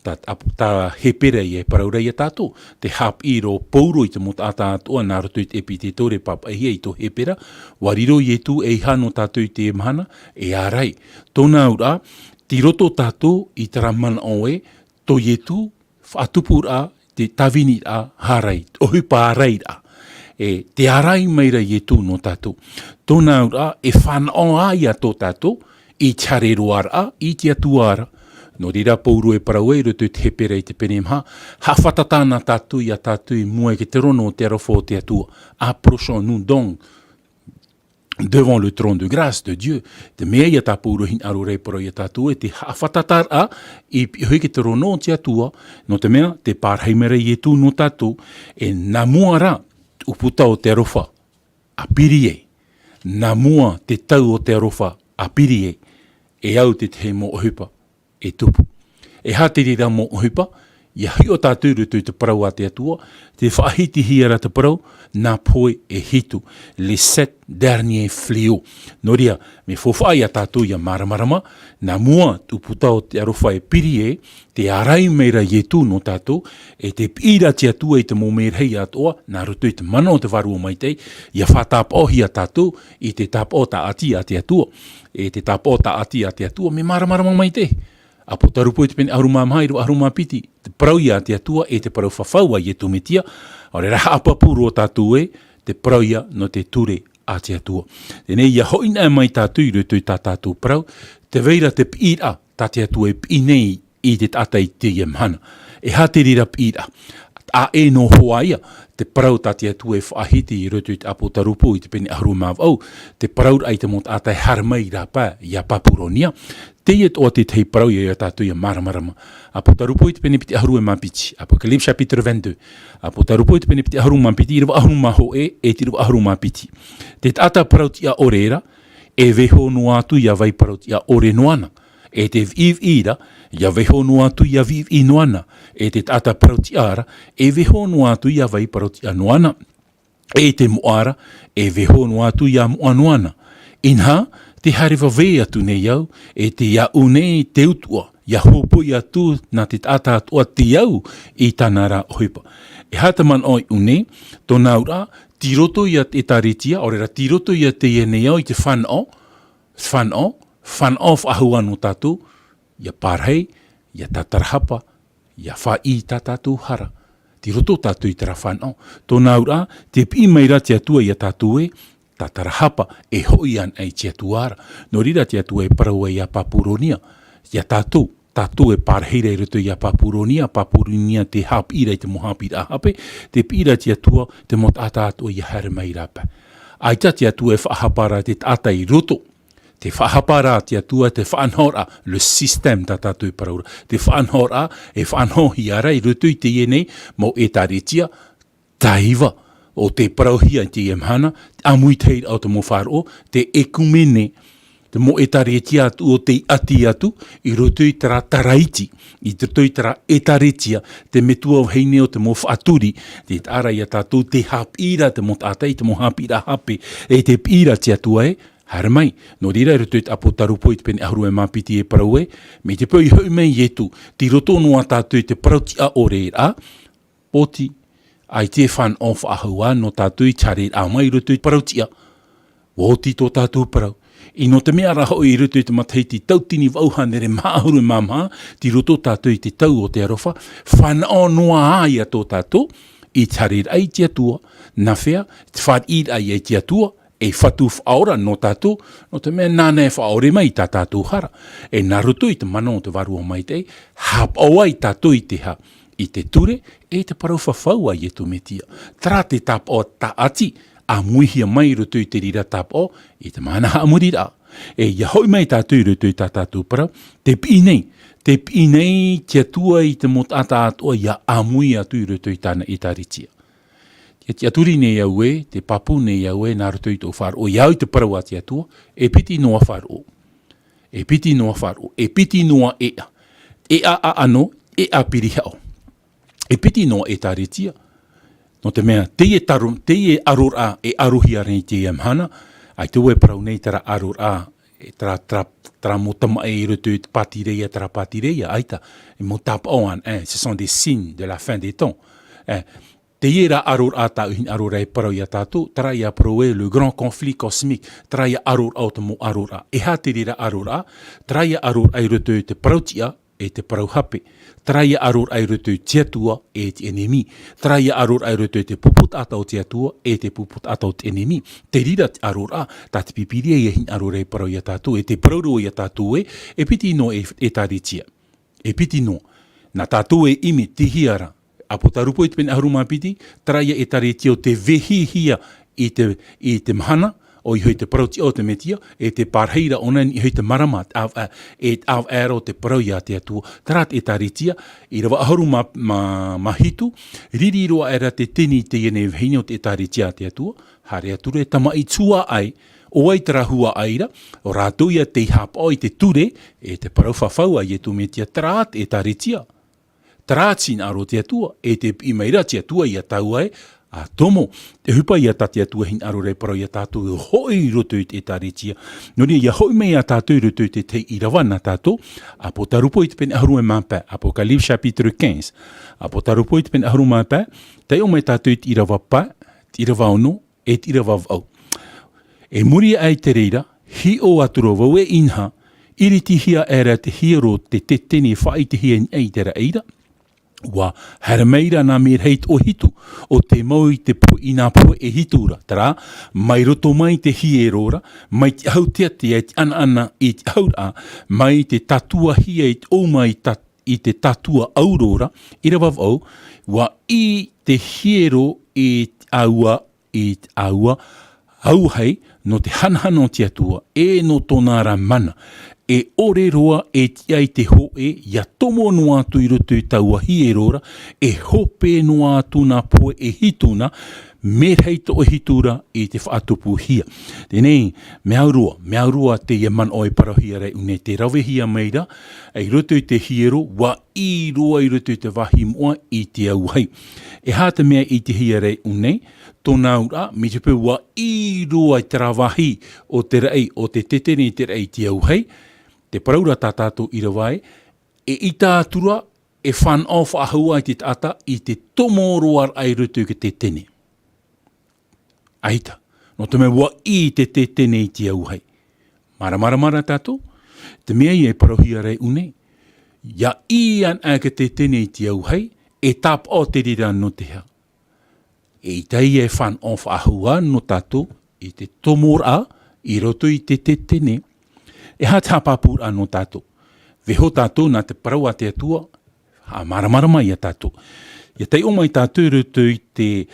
Tā, tā Hepera ia e parau ra ia tātou, tē haʻapiʻi ra ʻo Pauro i te mau taʻata atoʻa nā roto i te ʻEpitetoria e pāpaʻihia i tō Hepera, ʻua riro Ietu eiaha nō tātou i teie mahana, e ārai. Tōna auraʻa, tei roto tātou i terā manaʻo ē, tō Ietu, faʻatupuraʻa, te tāviniraʻa, ārai, ʻohipa ārairaʻa. E, tē ārai mai ra Ietu nō tātou. Tōna auraʻa, e fānaʻo ā ia tō tātou, i te haere roa ra, i te Atua ra. Nō reira, Pauro e parau ai i roto i te Hepera i te pene maha, haʻafātata na tātou ia tātou i mua i te rono o te aroha o te Atua. Approchons-nous donc devant le trône de grâce de Dieu. Te mea ia tā Pauro e hinaʻaro ra e parau ia tātou, e te haʻafātata ra i piʻi i te rono o te Atua, nō te mea, tē parahi mai ra Ietu nō tātou, e nā mua ra, te ʻūputa o te aroha, a piri ai. Nā mua te tau o te aroha, a piri ai. E au te tahi mau ʻohipa e tupu. E aha te reira mau ʻohipa? Ia hiʻo tātou i roto i te parau a te Atua, tē faʻahitihia ra te parau, nā pohe e hitu, les sept derniers fléaux. Nō reira, mea faufaʻa ia tātou ia māramarama, nā mua te ʻūputa o te aroha e piri ai, tē ārai mai ra Ietu nō tātou, e tē piʻi ra te Atua i te mau merahi atoʻa, nā roto i te mana o te Vārua Maitaʻi, ia faʻatāpaʻohia tātou i te tāpaʻo tāʻati a te Atua, e te tāpaʻo tāʻati a te Atua, mea māramarama maitaʻi. ʻĀpōtarupo i te pene ʻahuru mā maha, ʻīrava ʻahuru mā piti, te parau ia a te Atua, e te parau fafau a Ietu Metia, ʻaore rā haʻapāpū roa tātou ē, te parau ia nō te ture a te Atua. Teie nei, ia hoʻi anaʻe mai tātou i roto i tā tātou parau, tē vai ra te piʻiraʻa, tā te Atua e piʻi nei i te taʻata i teie mahana. E aha te reira piʻiraʻa? ʻĀ ē noa hoʻi ia, te parau tā te Atua e faʻahiti i roto i te ʻĀpōtarupo i te pene ʻahuru mā vaʻu, te parau ra i te mau taʻata e haere mai i rāpae, ia Papuronia. Teie atoʻa te tahi parau ia, ia tātou ia māramarama. ʻĀpōtarupo i te pene piti ʻahuru mā piti, Apocalypse chapitre vingt-deux. ʻĀpōtarupo i te pene piti ʻahuru mā piti, ʻīrava ʻahuru mā hōʻē, e te ʻīrava ʻahuru mā piti. Te taʻata parau-tiʻa-ʻore ra, e vaiiho noa atu ia vai parau-tiʻa-ʻore noa na. E te viʻiviʻi ra, ia vaiiho noa atu ia viʻiviʻi noa na. E te taʻata parau-tiʻa ra, e vaiiho noa atu ia vai parau-tiʻa noa na. E te moʻa ra, e vaiiho noa atu ia moʻa noa na. Inaha, tē haere vave atu nei au, e tei aʻu nei te Utuʻa, ia hōpoi atu nā te taʻata atoʻa tei au i tāna ra ʻohipa. E aha te manaʻo i ʻō nei, tōna auraʻa, tei roto ia te ʻĒtārētia, ʻaore rā tei roto ia teie nei ao i te fānaʻo, fānaʻo, fānaʻo faʻahou nō tātou, ia parahi, ia tātarahapa, ia faʻaʻī i tā tātou hara. Tei roto tātou i terā fānaʻo. Tōna auraʻa, tē piʻi mai ra te Atua ia tātou ē, tātarahapa, e hoʻi anaʻe i te Atua ra. Nō reira te Atua e parau ai ia Papuronia, ia tātou, tātou e parahi ra i roto ia Papuronia, Papuronia tē haʻapiʻi ra i te mau haʻapiʻiraʻa hape, tē piʻi ra te Atua, te mau taʻata atoʻa ia haere mai i rāpae. ʻAita te Atua e faʻahapa ra te taʻata i roto. Tē faʻahapa ra te Atua, te faʻanahoraʻa, le système tā tātou e parau ra. Te faʻanahoraʻa, e faʻanahohia ra i roto i teie nei mau ʻĒtārētia, tae iva, ʻo tē parauhia i teie mahana, te ʻāmui tahiraʻa o te mau faʻaroʻo, te ʻekumene, te mau ʻĒtārētia atu ʻo tei ʻati atu, i roto i terā taraiti, i roto i terā ʻĒtārētia, te metua vahine o te mau faʻaturi, tē taʻa ra ia tātou tē haʻapiʻi ra te mau taʻata i te mau haʻapiʻiraʻa hape, e tē piʻi ra te Atua ē, haere mai. Nō reira, i roto i te ʻĀpōtarupo i te pene ʻahuru mā piti e parau ē, mai te peu i hoʻi mai Ietu, tei roto noa tātou i te parau-tiʻa-ʻore ra, pōti, ʻaita e fānaʻo faʻahou nō tātou i te haereraʻa mai i roto i te parau-tiʻa. ʻUa oti tō tātou parau. ʻE nō te mea rā hoʻi i roto i te matahiti tauatini vaʻu hānere maha ʻahuru mā maha, tei roto tātou i te tau o te aroha, fānaʻo noa ā ia tō tātou, i te haereraʻa i te Atua, nā hea, te fāriʻiraʻa ia i te Atua, ei Fatu Faʻaora nō tātou, nō te mea nāna e faʻaʻore mai i tā tātou hara. E nā roto i te mana o te Vārua Maitaʻi, haʻapaʻo ai tātou i te hā, i te ture, e i te parau fafau a Ietu Metia. Terā te tāpaʻo tāʻati, ʻāmuihia mai i roto i te reira tāpaʻo, i te mahana haʻamoriraʻa. E ia hoʻi mai tātou i roto i tā tātou parau, tē piʻi nei, tē piʻi nei te Atua i te mau taʻata atoʻa ia ʻāmui atu i roto i tāna ʻĒtārētia. Tē tiʻaturi nei au ē, tē pāpū nei au ē, nā roto i tō faʻaroʻo, ʻia au i te parau a te Atua, e piti noa faʻaroʻo. E piti noa faʻaroʻo, e piti noa ʻēʻa. ʻĒʻa ʻaʻano, ʻēʻa pirihaʻo. E piti noa ʻĒtārētia. Nō te mea, teie taro, teie aroraʻa e arohia nei i teie mahana, ʻaita vau e parau nei terā aroraʻa, e terā, terā, terā mau tamaʻi i roto i te pātireia, terā pātireia, ʻaita, e mau tāpaʻo anaʻe, ce sont des signes de la fin des temps. E, teie rā aroraʻa tāʻu hinaʻaro ra e parau ia tātou, terā ia parau ē, le grand conflit cosmique, terā ia aroraʻa o te mau aroraʻa. E aha te reira aroraʻa, terā ia aroraʻa i roto i te parau-tiʻa, e te parau hape. Terā ia ʻaroraʻa i roto i te Atua e te ʻenemi. Terā ia ʻaroraʻa i roto i te pupu taʻata o te Atua e te pupu taʻata o te ʻenemi. Te reira te ʻaroraʻa, tā te Pīpīria ia hinaʻaro ra e parau ia tātou, e te parau roa ia tātou ē, e piti noa e, ʻētāretia. E piti noa. Nā tātou e ʻimi, tei hea ra. ʻApotarupo i te pene ʻahuru mā piti, terā ia ʻētāretia o te vehihia i te, i te mahana, ʻoia hoʻi te parau tiʻa o te Mesia, e te pārahi ra ʻōna i niʻa hoʻi te marama, te ʻāvaʻe, e te ʻāvaʻe ra o te parau ia te Atua. Terā te ʻētāretia, ʻīrava ʻahuru mā, mā, mā hitu, riri roa aʻe ra te tini i teie nei vahine o te ʻētāretia a te Atua, haere atu ra e tamaʻi tuaʻai, ʻo vai terā huaʻai ra, ʻo rātou ia tei haʻapaʻo i te ture, e te parau fafau a Ietu Mesia, terā te ʻētāretia. Terā te hinaʻaro o te Atua, e tē piʻi mai ra te Atua ia taua ē, ʻa tomo. Te ʻohipa ia tā te Atua hinaʻaro ra e parau ia tātou e hoʻi i roto i te ʻētāretia. Nō reira, ia hoʻi mai ia tātou i roto i te tahi ʻīrava nā tātou, ʻApotarupo i te pene ʻahuru mā pae, Apocalypse chapitre quinze. ʻApotarupo i te pene ʻahuru mā pae, taiʻo mai tātou i te ʻīrava pae, te ʻīrava ono, e te ʻīrava vaʻu. E muri aʻe i te reira, hiʻo atu ra vau e inaha, ʻiritihia aʻe ra te hiero o te tetene e faʻaʻitehia i niʻa i te raʻi ra. ʻUa haere mai ra nā Merahei toʻohitu, ʻo tei mau i te pohe, i nā pohe e hitu ra, terā, mai roto mai te hiero ra, mai te ʻahu teatea i te ʻanaʻana i te ʻahuraʻa, mai te tatuahia i te ʻōuma i ta-, i te tatua ʻauro ra, ʻīrava vaʻu, ʻua ʻī te hiero i te ʻāua i te ʻāua, auahi, nō te hanahana o te Atua, e nō tōna ra mana, e ʻore roa e tiʻa i te hōʻē, ʻia tomo noa atu i roto i taua hiero ra, e hope noa atu nā pohe e hitu na, Merahei toʻohitu ra i te faʻatupuhia. Teie nei, mea au roa, mea au roa teie manaʻo e parauhia ra i ʻō nei, tē ravehia mai ra, i roto i te hiero, ʻua ʻī roa i roto i te vāhi moʻa i te auahi. E aha te mea i ʻitehia ra i ʻō nei, tōna auraʻa, mai te peu ʻua ʻī roa i terā vāhi o te raʻi, o te tetene i te raʻi i te auahi, te parau ra tā tātou ʻīrava ē, e ʻita atu ra, e fānaʻo faʻahou ā te taʻata i te tomo roa raʻa i roto i te tetene. ʻAita, nō te mea ʻua ʻī te tetene i te auahi. Māramarama ra tātou, te mea ia e parauhia ra i ʻō nei, ʻia ʻī anaʻe te tetene i te auahi, e tāpaʻo te reira nō te aha. E ʻita ia e fānaʻo faʻahou ā nō tātou i te tomoraʻa i roto i te tetene. E aha te haʻapāpūraʻa nō tātou? Vaiiho tātou nā te parau a te Atua, haʻamāramarama ia tātou. ʻIa taiʻo mai tātou i roto i te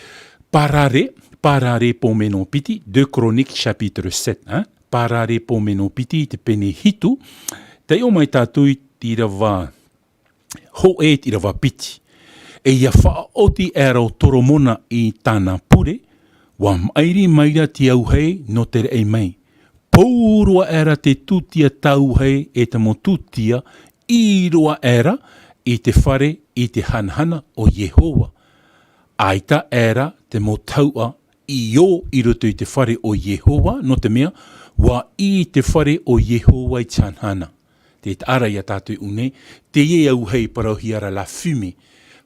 Parare, Parare pō meno piti, deux Chroniques chapitre sept, hein? Parare pō meno piti i te pene hitu. Taiʻo mai tātou i te ʻīrava hōʻē i te ʻīrava piti. E ʻia faʻaoti aʻera ʻo Toromona i tāna pure, ʻua maʻiri mai ra te auahi nō te raʻi mai. Pou roa aʻera te tūtia tauahi e te mau tūtia, ʻī roa aʻera i te fare i te hanahana o Iehova. ʻAita aʻera te mau tauʻa i ō i roto i te fare o Iehova, nō te mea, ʻua ʻī te fare o Iehova i te hanahana. Tē taʻa ra ia tātou i ʻō nei, teie auahi e parauhia ra la fumée.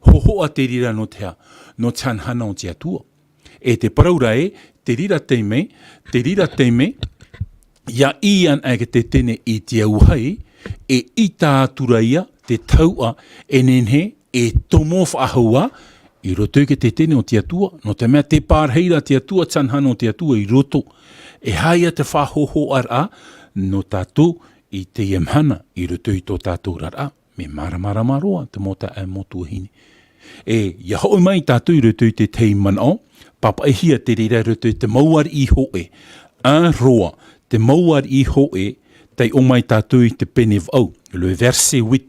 Hōhoʻa te reira nō te aha, nō te hanahana o te Atua. E te parau ra ē, te reira taime, te reira taime, ʻia ʻī anaʻe te tetene i te auahi, e ʻita atu ra ia te tauʻa e nehenehe e tomo faʻahou ā i roto i te tetene o te Atua, nō te mea tē pārahi ra te Atua, te hanahana o te Atua i roto. E aha ia te faʻahōhoʻaraʻa nō tātou i teie mahana i roto i tō tātou oraraʻa? Mea māramarama roa te mau taeaʻe, mau tuahine. E, ʻia hoʻi mai tātou i roto i te tahi manaʻo, pāpaʻihia te reira i roto i te mau ariʻi hōʻē. Un Rois, te mau ariʻi hōʻē, taiʻo mai tātou i te pene vaʻu, le verset huit,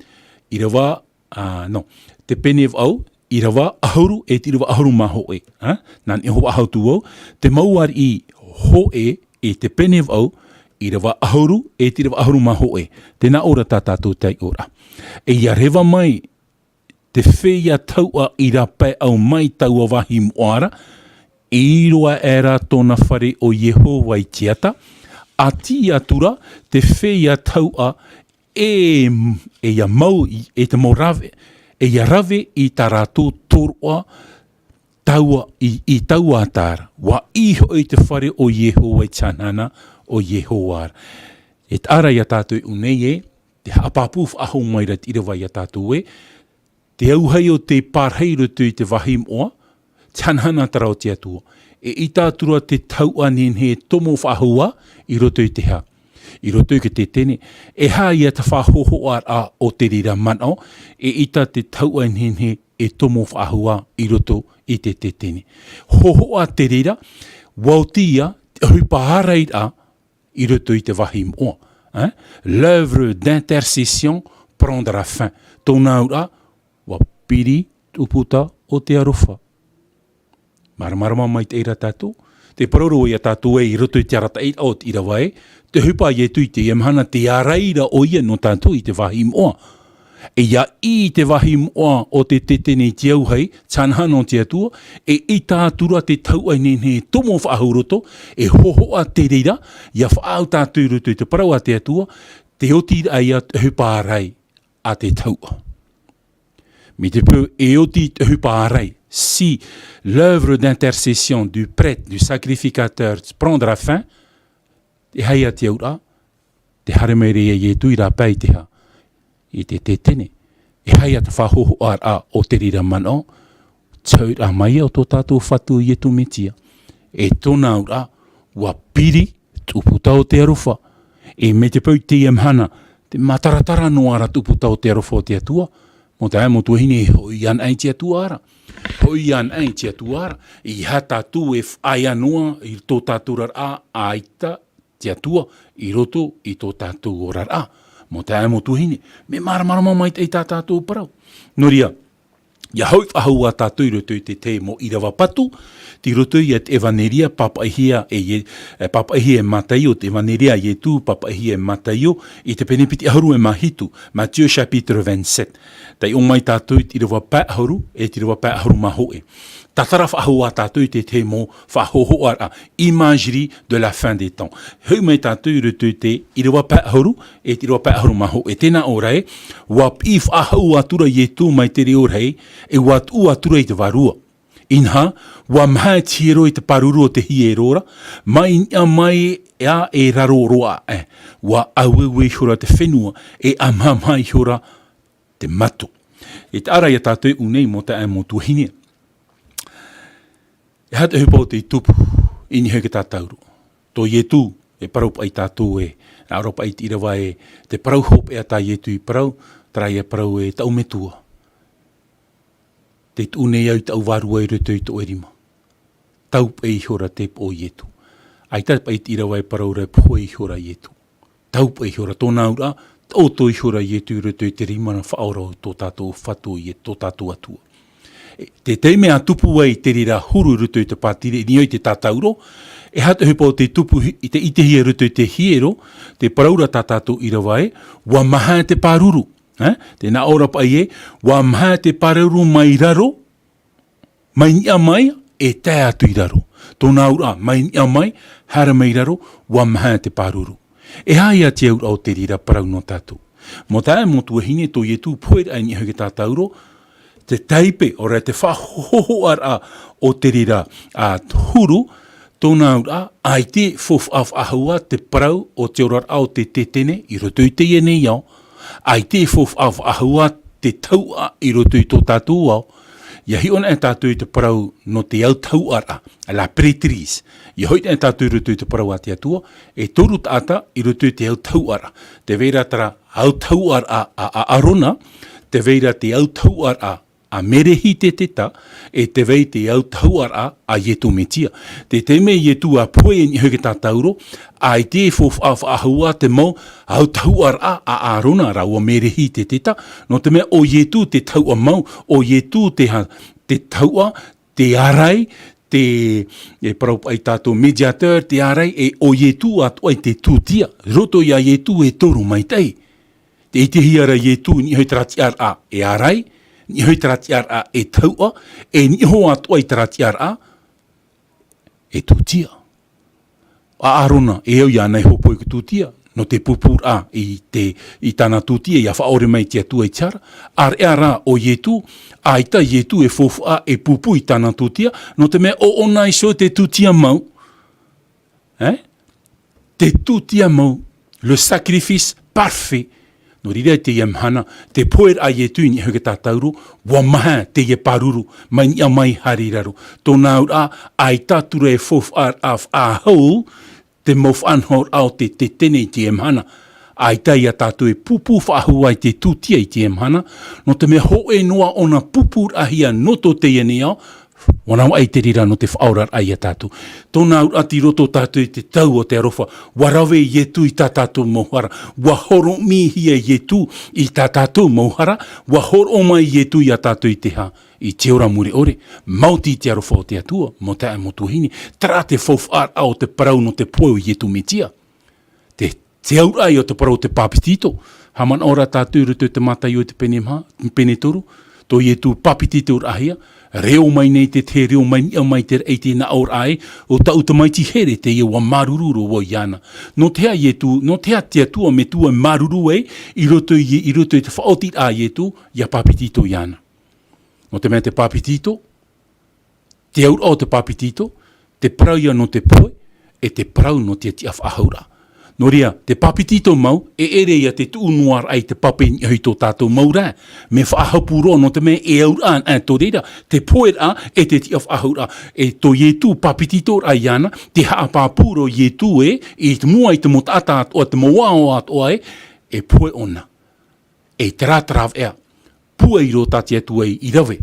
ʻīrava, ah, non, te pene vaʻu, ʻīrava ʻahuru, e te ʻīrava ʻahuru mā hōʻē, hein? Nā niʻa iho faʻahou atu vau, te mau ariʻi hōʻē, i te pene vaʻu, ʻīrava ʻahuru, e te ʻīrava ʻahuru mā hōʻē. Tēnā ʻō ra tā tātou taiʻoraʻa. E ʻia reva mai te feiā tauʻa i rāpae ʻau mai taua vāhi moʻa ra, ʻī roa aʻera tōna fare ʻo Iehova i te ata, ʻati atu ra te feiā tauʻa e, e ʻia mau i, e te mau rave, e ʻia rave i tā rātou tōroʻa taua, i, i taua ata ra. ʻUa ʻī hoʻi te fare ʻo Iehova i te hanahana o Iehova ra. E taʻa ra ia tātou i ʻō nei ē, Te haʻapāpū faʻahou mai ra te ʻīrava ia tātou ē, te auahi o te pārahi i roto i te vāhi moʻa, te hanahana terā o te Atua. E ʻita atu ra te tahuʻa nehenehe e tomo faʻahou i roto i te hā? I roto i te tetene, e aha ia te faʻahōhoʻaraʻa o te reira manaʻo, e ʻita te tahuʻa nehenehe e tomo faʻahou i roto i te tetene. Hōhoʻa te reira, ʻua oti ia te ʻohipa ārairaʻa i roto i te vāhi moʻa. Hein? L'œuvre d'intercession prendra fin. Tōna auraʻa, ʻua piri te ʻūputa o te aroha. Māramarama maitaʻi ra tātou. Tē parau ra ia tātou ē i roto i te arataʻiraʻa o te ʻīrava ē, te ʻohipa a Ietu i teie mahana, tē ārai ra ʻoia nō tātou i te vāhi moʻa. E ʻia ʻī i te vāhi moʻa o te tetene i te auahi, te hanahana o te Atua, e ʻita atu ra te tahuʻa nehenehe e tomo faʻahou i roto, e hōhoʻa te reira, ʻia faʻaau tātou i roto i te parau a te Atua, tē oti ra ia te ʻohipa ārai a te tahuʻa. Mai te peu e oti te ʻohipa ārai, si l'œuvre d'intercession du prêtre, du sacrificateur prendra fin, e aha ia te auraʻa, tē haere mai ra ia Ietu i rāpae i te hā? I te tetene. E aha ia te faʻahōhoʻaraʻa o te reira manaʻo, te hōhoʻaraʻa mai ia o tō tātou Fatu Ietu Metia. E tōna auraʻa, ʻua piri te ʻūputa o te aroha. E mai te peu i teie mahana, tē mataratara noa ra te ʻūputa o te aroha o te Atua, mau taeaʻe, mau tuahine, e hoʻi anaʻe i te Atua ra. Hoʻi anaʻe i te Atua ra. E aha tātou e faʻaea noa i tō tātou oraraʻa, ʻaita te Atua i roto i tō tātou oraraʻa. Mau taeaʻe, mau tuahine, mea māramarama maitaʻi tā tātou parau. Nō reira, ʻia hoʻi faʻahou ā tātou i roto i te tahi mau ʻīrava patu, tei roto ia i te ʻEvaneria pāpaʻihia e Ie-, e, pāpaʻihia e Mataio, te ʻEvaneria a Ietu pāpaʻihia e Mataio, i te pene piti ʻahuru e mā hitu, Matthieu chapitre vingt-sept. Taiʻo mai tātou i te ʻīrava pae ʻahuru, e te ʻīrava pae ʻahuru mā hōʻē. Tātara faʻahou ā tātou i te tahi mau faʻahōhoʻaraʻa, imagerie de la fin des temps. Hoʻi mai tātou i roto i te ʻīrava pae ʻahuru, e te ʻīrava pae ʻahuru mā hōʻē, e tē nā ʻō ra ē, ʻua piʻi faʻahou atu ra Ietu mai te reo rahi, e ʻua tuʻu atu ra i te vārua. Inaha, ʻua mahae te hiero i te pāruru o te hiero ra, mai niʻa mai ā e raro roa aʻe, ʻua ʻaueue ihora te fenua, e ʻamahamaha ihora te matu. E taʻa ra ia tātou i ʻō nei, mau taeaʻe, mau tuahine. E aha te ʻohipa ʻo tei tupu i niʻa iho i te tātauro? Tō Ietu, e parau paʻi tātou ē, nā ʻō ra paʻi te ʻīrava ē, te parau hopeʻa tā Ietu i parau, terā ia parau ē, Taʻu Metua, tē tuʻu nei au i taʻu vārua i roto i tō ʻoe rima. Tau paʻi ihora te ipu o Ietu. ʻAita paʻi te ʻīrava e parau ra e pohe ihora Ietu. Tau paʻi ihora tōna auraʻa, taʻoto ihora Ietu i roto i te rima nā faʻaora o tō tātou Fatu, ʻo Ietu, tō tātou Atua. E, te taime ʻa tupu ai te reira huru i roto i te pātiri, i niʻa i te tātauro, e aha te ʻohipa ʻo tei tupu hi-, i te, i te hia i roto i te hiero, tē parau ra tā tātou ʻīrava ē, ʻua mahae te pāruru. Eh? Tē nā ʻō ra paʻi ē, ʻua mahae te pāruru mai raro, mai niʻa mai, e tae atu i raro. Tōna auraʻa, mai niʻa mai, haere mai raro, ʻua mahae te pāruru. E aha ia te auraʻa o te reira parau nō tātou? Mau taeaʻe, mau tuahine, tō Ietu poheraʻa i niʻa iho i te tātauro, te taipe, ʻaore rā te faʻahōhoʻaraʻa o te reira, ā, huru, tōna auraʻa, ʻaita e faufaʻa faʻahou ā te parau o te oraraʻa o te tetene i roto i teie nei ao, ʻaita e faufaʻa faʻahou ā te tahuʻa i roto i tō tātou ao, ʻia hiʻo anaʻe tātou i te parau nō te autahuʻaraʻa, la prêtrise. ʻIa hoʻi anaʻe tātou i roto i te parau a te Atua, e toru taʻata i roto i te autahuʻaraʻa. Tē vai ra terā autahuʻaraʻa a, a, a ʻĀrona, tē vai ra te autahuʻaraʻa a Merehitetetā, e tē vai te autahuʻaraʻa a Ietu Metia. Te taime Ietu ʻa pohe i niʻa iho i te tātauro, ʻaita e faufaʻa faʻahou ā te mau autahuʻaraʻa a ʻĀrona rāua Merehitetetā, nō te mea ʻo Ietu te tahuʻa mau, ʻo Ietu te ha-, te tahuʻa, te ārai, te, e parau paʻi tātou médiateur, te ārai, e ʻo Ietu atoʻa i te tūtia. Roto ia Ietu e toru maitaʻi. Tē ʻitehia ra Ietu i niʻa iho i terā tiʻaraʻa e ārai, niʻa iho i terā tiʻaraʻa e tahuʻa, e niʻa iho atoʻa i terā tiʻaraʻa e tūtia. ʻA ʻĀrona, e au iāna e hōpoi i te tūtia, nō te pūpūraʻa i te, i tāna tūtia, ʻia faʻaʻore mai te Atua i te hara. ʻĀreʻa rā ʻo Ietu, ʻaita Ietu e faufaʻa e pūpū i tāna tūtia, nō te mea ʻo ʻōna iho te tūtia mau. Eh? Te tūtia mau, le sacrifice parfait, Nō reira i teie mahana, te pohe raʻa a Ietu i niʻa iho i te tātauro, ʻua maha teie pāruru, mai niʻa mai haere i raro. Tōna auraʻa, ʻaita atu ra e faufaʻa raʻa faʻahou, te mau faʻanahoraʻa o te, te tetene i teie mahana. ʻAita ia tātou e pūpū faʻahou i te tūtia i teie mahana, nō te mea hōʻē noa ʻōna pūpūraʻahia nō tō teie nei ao, ʻua navaʻi te reira nō te faʻaoraraʻa ia tātou. Tōna auraʻa tei roto tātou i te tau o te aroha, ʻua rave Ietu i tā tātou mau hara, ʻua hōroʻamihia Ietu i tā tātou mau hara, ʻua hōroʻa mai Ietu ia tātou i te hā, i te ora mure ʻore, maoti i te aroha o te Atua, mau taeaʻe mau tuahine, terā te faufaʻa raʻa o te parau nō te pohe o Ietu Metia. Te, te auraʻa ia o te parau o te pāpetito, haʻamanaʻo ra tātou i roto i te Mataio i te pene maha, pene toru, tō Ietu pāpetitoraʻahia, reo mai nei te, te reo mai niʻa mai te raʻi tē nā ʻō ra ē, ʻo tāʻu tamaiti here teie ʻua māuruuru roa vau iāna. Nō te aha Ietu, nō te aha te Atua metua e māuruuru ai, i roto i, i roto i te faʻaotiraʻa a Ietu, ʻia pāpetito iāna. Nō te mea te pāpetito, te auraʻa o te pāpetito, te parau ia nō te pohe, e te parau nō te tiʻa faʻahouraʻa. Nō reira, te pāpetito mau, e ʻere ia te tuʻu noa raʻa i te pape i niʻa i tō tātou mau ra, mea faʻahapū roa nō te mea e auraʻa anaʻe tō reira, te pohe raʻa, e te tiʻa faʻahouraʻa, e tō Ietu pāpetitoraʻa iāna, te haʻapāpū roa Ietu ē, i te mua i te mau taʻata atoʻa, te mau ao atoʻa ē, e pohe ʻōna. E terā te rāveʻa, pūai roa tā te Atua i, i rave,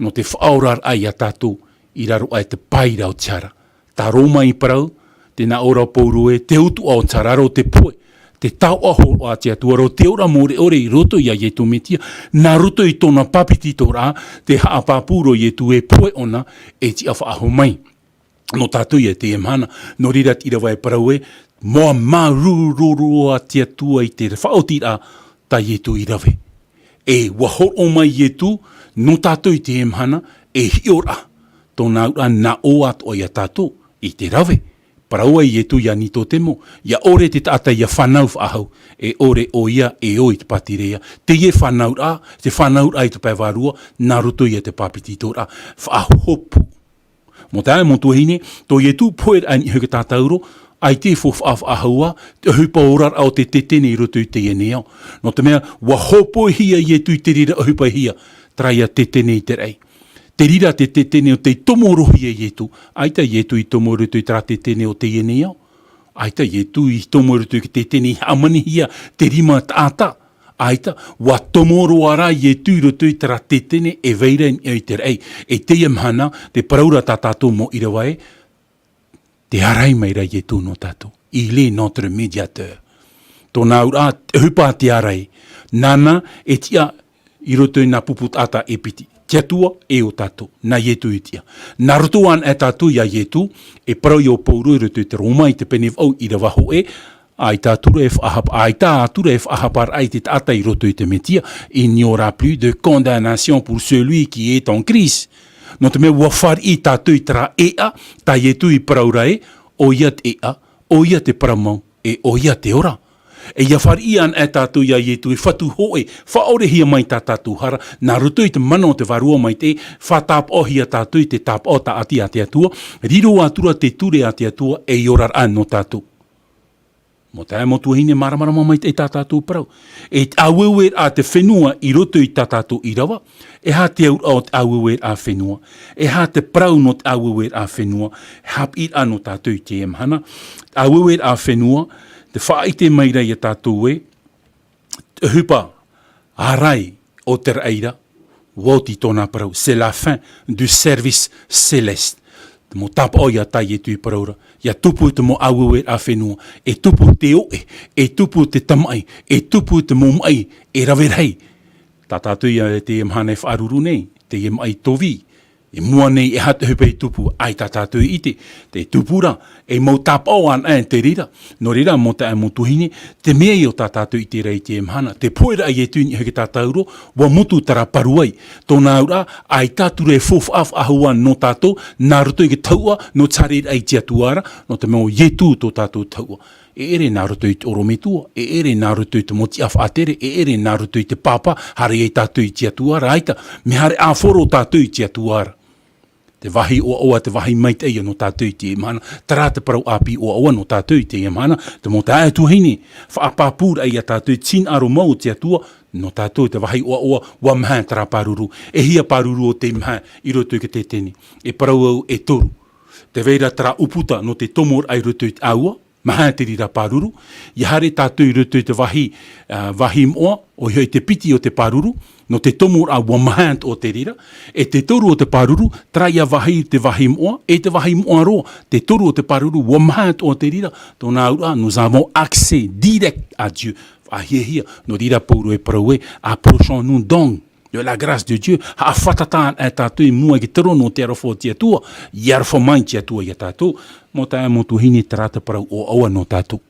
nō te faʻaoraraʻa ia tātou, i raro aʻe i te pae ra o te hara. Tā Roma i parau, tē nā ʻō ra Pauro ē, te utuʻa o te hara rā te pohe, te taoʻa hōroʻa a te Atua rā, te ora mure ʻore i roto ia Ietu Metia, nā roto i tōna pāpetitoraʻa, te haʻapāpū roa Ietu e pohe ʻōna, e tiʻa faʻahou mai. Nō tātou ia i teie mahana, nō reira te ʻīrava e parau ē, ʻua māuruuru roa te Atua i te faʻaotiraʻa tā Ietu i rave. E ʻua hōroʻa mai Ietu, nō tātou i teie mahana, e hiʻoraʻa, tōna auraʻa nā ʻō atoʻa ia tātou, i te rave. Parau ai Ietu ia Nikodemo, ʻia ʻore te taʻata ʻia fānau faʻahou, e ʻore ʻoia e ō i te pātireia. Teie fānauraʻa, te fānauraʻa i te pae vārua, nā roto ia te pāpetitoraʻa, faʻahopu. Mau taeaʻe mau tuahine, tō Ietu pohe raʻa i niʻa iho i te tātauro, ʻaita e faufaʻa faʻahou ā, te ʻohipa oraraʻa o te tetene i roto i teie nei ao. Nō te mea, ʻua hōpoihia Ietu i te reira ʻohipa hia, terā ia tetene i te raʻi. Te reira te tetene o tei tomo roa hia Ietu, ʻaita Ietu i tomo i roto i terā tetene o teie nei ao. ʻAita Ietu i tomo i roto i te tetene i hāmanihia te rima taʻata. ʻAita, ʻua tomo roa rā Ietu i roto i terā tetene e vai ra i niʻa i te raʻi. E teie mahana, tē parau ra tā tātou mau ʻīrava ē, tē ārai mai ra Ietu nō tātou. Il est notre médiateur. Tōna auraʻa, te ʻohipa te ārai. Nāna, e tiʻa i roto i nā pupu taʻata e piti. Te Atua, e ʻo tātou. Nā Ietu i tiʻa. Nā roto anaʻe tātou ia Ietu, e parau ia Pauro i roto i te Roma i te pene vaʻu ʻīrava hōʻē, ʻaita atu ra e faʻahapa, ʻaita atu ra e faʻahaparaʻa i te taʻata i roto i te Metia, il n'y aura plus de condamnation pour celui qui est en Christ. Nō te mea ʻua fāriʻi tātou i terā ʻēʻa, tā Ietu i parau ra ē, ʻoia te ʻēʻa, ʻoia te parau mau, e ʻoia te ora. E ʻia fāriʻi anaʻe tātou ia Ietu e fatu hōʻē, faʻaorehia mai tā tātou hara, nā roto i te mana o te Vārua Maitaʻi, faʻatāpaʻohia tātou i te tāpaʻo tāʻati a te Atua, riro atu ra te ture a te Atua, e i oraraʻa nō tātou. Mau taeaʻe mau tuahine, māramarama maitaʻi tā tātou parau. E te ʻāueueraʻa te fenua i roto i tā tātou ʻīrava, e aha te auraʻa o te ʻāueueraʻa fenua, e aha te parau nō te ʻāueueraʻa fenua, e haʻapiʻiraʻa nō tātou i teie mahana. ʻĀueueraʻa fenua, te faʻaʻite mai ra ia tātou ē, te ʻohipa ārai o te raʻi ra, ʻua oti tōna parau, c'est la fin du service céleste. Te mau tāpaʻo ia tā Ietu i parau ra, ʻia tupu te mau ʻāueueraʻa fenua, e tupu te oʻe, e tupu te tamaʻi, e tupu te mau maʻi e rave rahi. Tā tātou ia i teie mahana e faʻaruru nei, teie maʻi tōvī, i mua nei e aha te ʻohipa e tupu, ʻaita tātou e ʻite, tē tupu ra, e mau tāpaʻo anaʻe te reira. Nō reira, mau taeaʻe mau tuahine, te mea ia tā tātou i ʻite ra i teie mahana, te pohe raʻa a Ietu i niʻa iho i te tātauro, ʻua mutu terā paruai. Tōna auraʻa, ʻaita atu ra e faufaʻa faʻahou ā nō tātou, nā roto i te tahuʻa, nō te haereraʻa i te Atua ra, nō te mea ʻo Ietu tō tātou tahuʻa. E ʻere nā roto i te ʻorometua, e ʻere nā roto i te mau tiʻa faʻatere, e ʻere nā roto i te pāpā, haere ai tātou i te Atua ra, ʻaita, mea haere ʻāfaro tātou i te Atua ra. Te vāhi ʻoaʻoa, te vāhi maitaʻi nō tātou i teie mahana, terā te parau ʻāpī ʻoaʻoa nō tātou i teie mahana, te mau taeaʻe tuahine, faʻapāpūraʻa ia tātou i te hinaʻaro mau o te Atua, nō tātou te vāhi ʻoaʻoa, ʻua maha terā pāruru, e hia pāruru o tei maha i roto i te tetene, e parau au e toru. Tē vai ra terā ʻūputa nō te tomoraʻa i roto i te ʻāua, maha te reira pāruru, ʻia haere tātou i roto i te vāhi, ā, vāhi moʻa, ʻoia hoʻi te piti o te pāruru, nō te tomoraʻa ʻua maha atoʻa te reira, e te toru o te pāruru, terā ia vāhi te vāhi moʻa, e te vāhi moʻa roa, te toru o te pāruru, ʻua maha atoʻa te reira, tōna auraʻa, nous avons accès direct à Dieu. Faʻahiahia, nō reira Pauro e parau ē, approchons-nous donc de la grâce de Dieu, haʻafātata anaʻe tātou i mua i te terōno o te aroha o te Atua, ʻia aroha mai te Atua ia tātou, mau taeaʻe mau tuahine, terā te parau ʻoaʻoa nō tātou.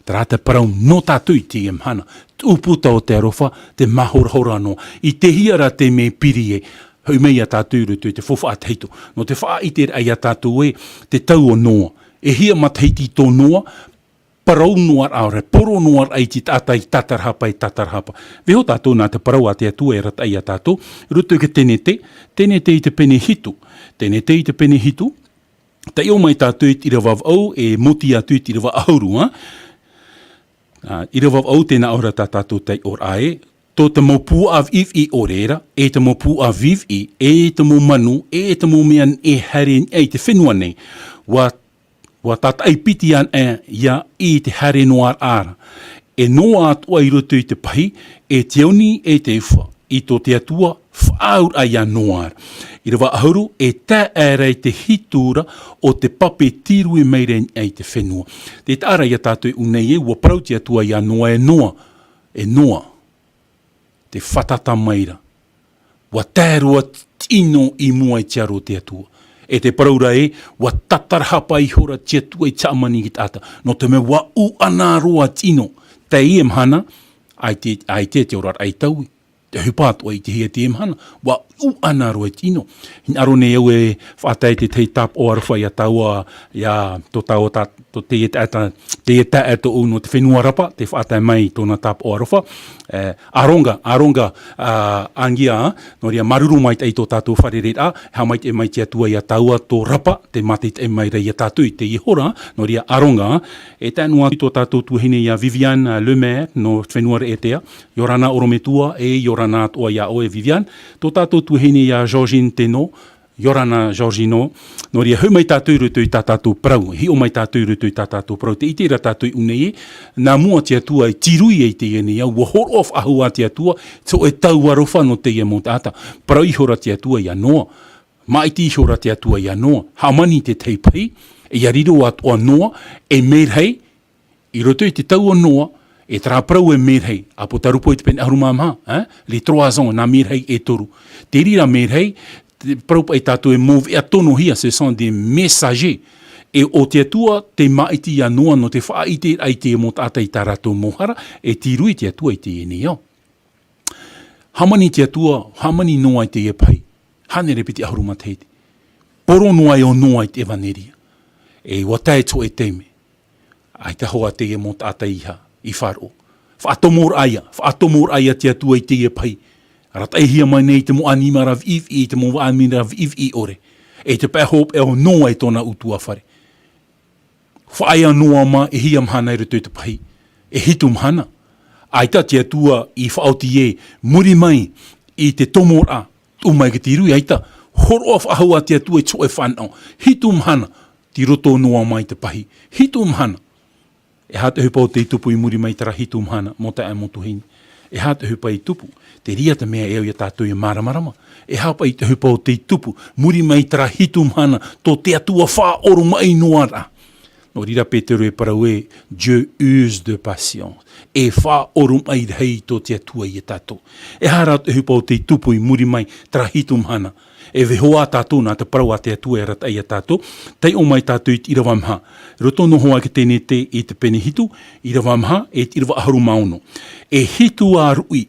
Terā te parau nō tātou i teie mahana, te ʻūputa o te aroha, te māhorahora noa. I te hia rā te mea piri ē, hoʻi mai ia tātou i roto i te faufaʻa tahito. Nō te faʻaʻiteraʻa ia tātou ē, te tau o Noa. E hia matahiti tō Noa, parau noa ra, ʻaore, poro noa ra i te taʻata i tatarahapa, i tatarahapa. Vaiiho tātou nā te parau a te Atua e arataʻi ia tātou, i roto i te Tenete, Tenete i te pene hitu. Tenete i te pene hitu, taiʻo mai tātou i te ʻīrava vaʻu, e mōti atu i te ʻīrava ʻahuru, ā? Ā, ʻīrava vaʻu, tē nā ʻō ra tā tātou taiʻoraʻa ē, tō te mau puaʻa viʻiviʻi ʻore ra, e te mau puaʻa viʻiviʻi, e te mau manu, e te mau mea e haere i te fenua nei, ʻua, ʻua tātaʻi piti anaʻe ia i te haere noa ra. E Noa atoʻa i roto i te pahi, e te oni, e te ufa, i tō te Atua faʻaauraʻa ia Noa ra. ʻĪrava ʻahuru, e tae aʻera i te hitu ra o te pape tīrū mai ra i te fenua. Tē taʻa ra ia tātou i ʻō nei ē, ʻua parau te Atua ia Noa, e Noa, e Noa, tē fātata mai ra. ʻUa tae roa te ʻino i mua i te aro o te Atua. E tē parau ra ē, ʻua tatarahapa ihora te Atua i te hāmani i te taʻata. Nō te mea ʻua ʻuʻana roa te ʻino. Teie mahana, ʻaita, ʻaita te oraraʻa i taui. Te ʻohipa atoʻa i te hia teie mahana, ʻua ʻuʻana roa te ʻino. Hinaʻaro nei au e faʻatae te tahi tāpaʻo aroha ia tāua, ia tō tāua tā, tō teie taʻata, teie taʻata tōʻu nō te fenua Rapa, tē faʻatae mai tōna tāpaʻo aroha. E, ʻaronga, ʻaronga, ā, Angia, nō reira māuruuru maitaʻi tō tātou fārereiraʻa, e haʻamaitaʻi mai te Atua ia tāua tō Rapa, tē mātaʻitaʻi mai ra ia tātou i teie hora, nō reira ʻaronga, e tae noa atu tō tātou tuahine ia Viviane Lemaire, nō te fenua Raʻiātea, ʻia ora na ʻorometua, e ʻia ora na atoʻa ia ʻoe Viviane, tō tātou tuahine ia Georgine Teno, ʻia ora na Georgino, nō reira hoʻi mai tātou i roto i tā tātou parau, hiʻo mai tātou i roto i tā tātou parau, tē ʻite ra tātou i ʻō nei ē, nā mua te Atua e tīrū i teie nei ao, ʻua hōroʻa faʻahou ā te Atua, te hōʻē tau aroha nō teie mau taʻata, parau ihora te Atua ia Noa, māʻiti ihora te Atua ia Noa, hāmani te tahi pahi, e ʻia riro atoʻa Noa, e merahi, i roto i te tau o Noa, e terā parau e merahi, ʻĀpōtarupo i te pene ʻahuru mā maha, eh? Les trois ans, nā merahi e toru. Te reira merahi, te parau paʻi tātou e mau veʻa tonohia, ce sont des messagers. E ʻo te Atua, tē māʻiti ia Noa nō te faʻaʻiteraʻa i te mau taʻata i tā rātou mau hara, e tīrū te Atua i teie nei ao. Hāmani te Atua, hāmani Noa i teie pahi. Hānere piti ʻahuru matahiti. Poro noa ē ʻo Noa i te ʻevaneria. E ʻua tae te hōʻē taime. ʻAita hoʻi teie mau taʻata i faʻaroʻo. Faʻatomoraʻa ia, faʻatomoraʻa ia te Atua i teie pahi. Arataʻihia mai nei te mau ʻanimara viʻiviʻi, te mau ʻanimara viʻiviʻi ʻore. E te pae hopeʻa ʻo Noa e tōna ʻutuāfare. Faʻaea Noa mā e hia mahana i roto i te pahi. E hitu mahana. ʻAita te Atua i faʻaoti ē, muri mai i te tomoraʻa, tuʻu mai ki te rui, ʻaita. Hōroʻa faʻahou ā te Atua i te hōʻē fānaʻo. Hitu mahana, tei roto Noa mā i te pahi. Hitu mahana. E aha te ʻohipa ʻo tei tupu i muri mai terā hitu mahana, mau taeaʻe mau tuahine? E aha te ʻohipa i tupu? Te reira te mea e au ia tātou e māramarama. E aha paʻi te ʻohipa ʻo tei tupu, muri mai terā hitu mahana, tō te Atua faʻaoromaʻi noa ra. Nō reira Petero e parau ē, Dieu use de patience. E faʻaoromaʻi rahi tō te Atua ia tātou. E aha rā te ʻohipa ʻo tei tupu i muri mai terā hitu mahana? E vaiiho ā tātou nā te parau a te Atua e arataʻi ia tātou, taiʻo mai tātou i te ʻīrava maha. Roto noa hoʻi i te Tenete i te pene hitu, ʻīrava maha, e te ʻīrava ʻahuru mā ono. E hitu ā ruʻi,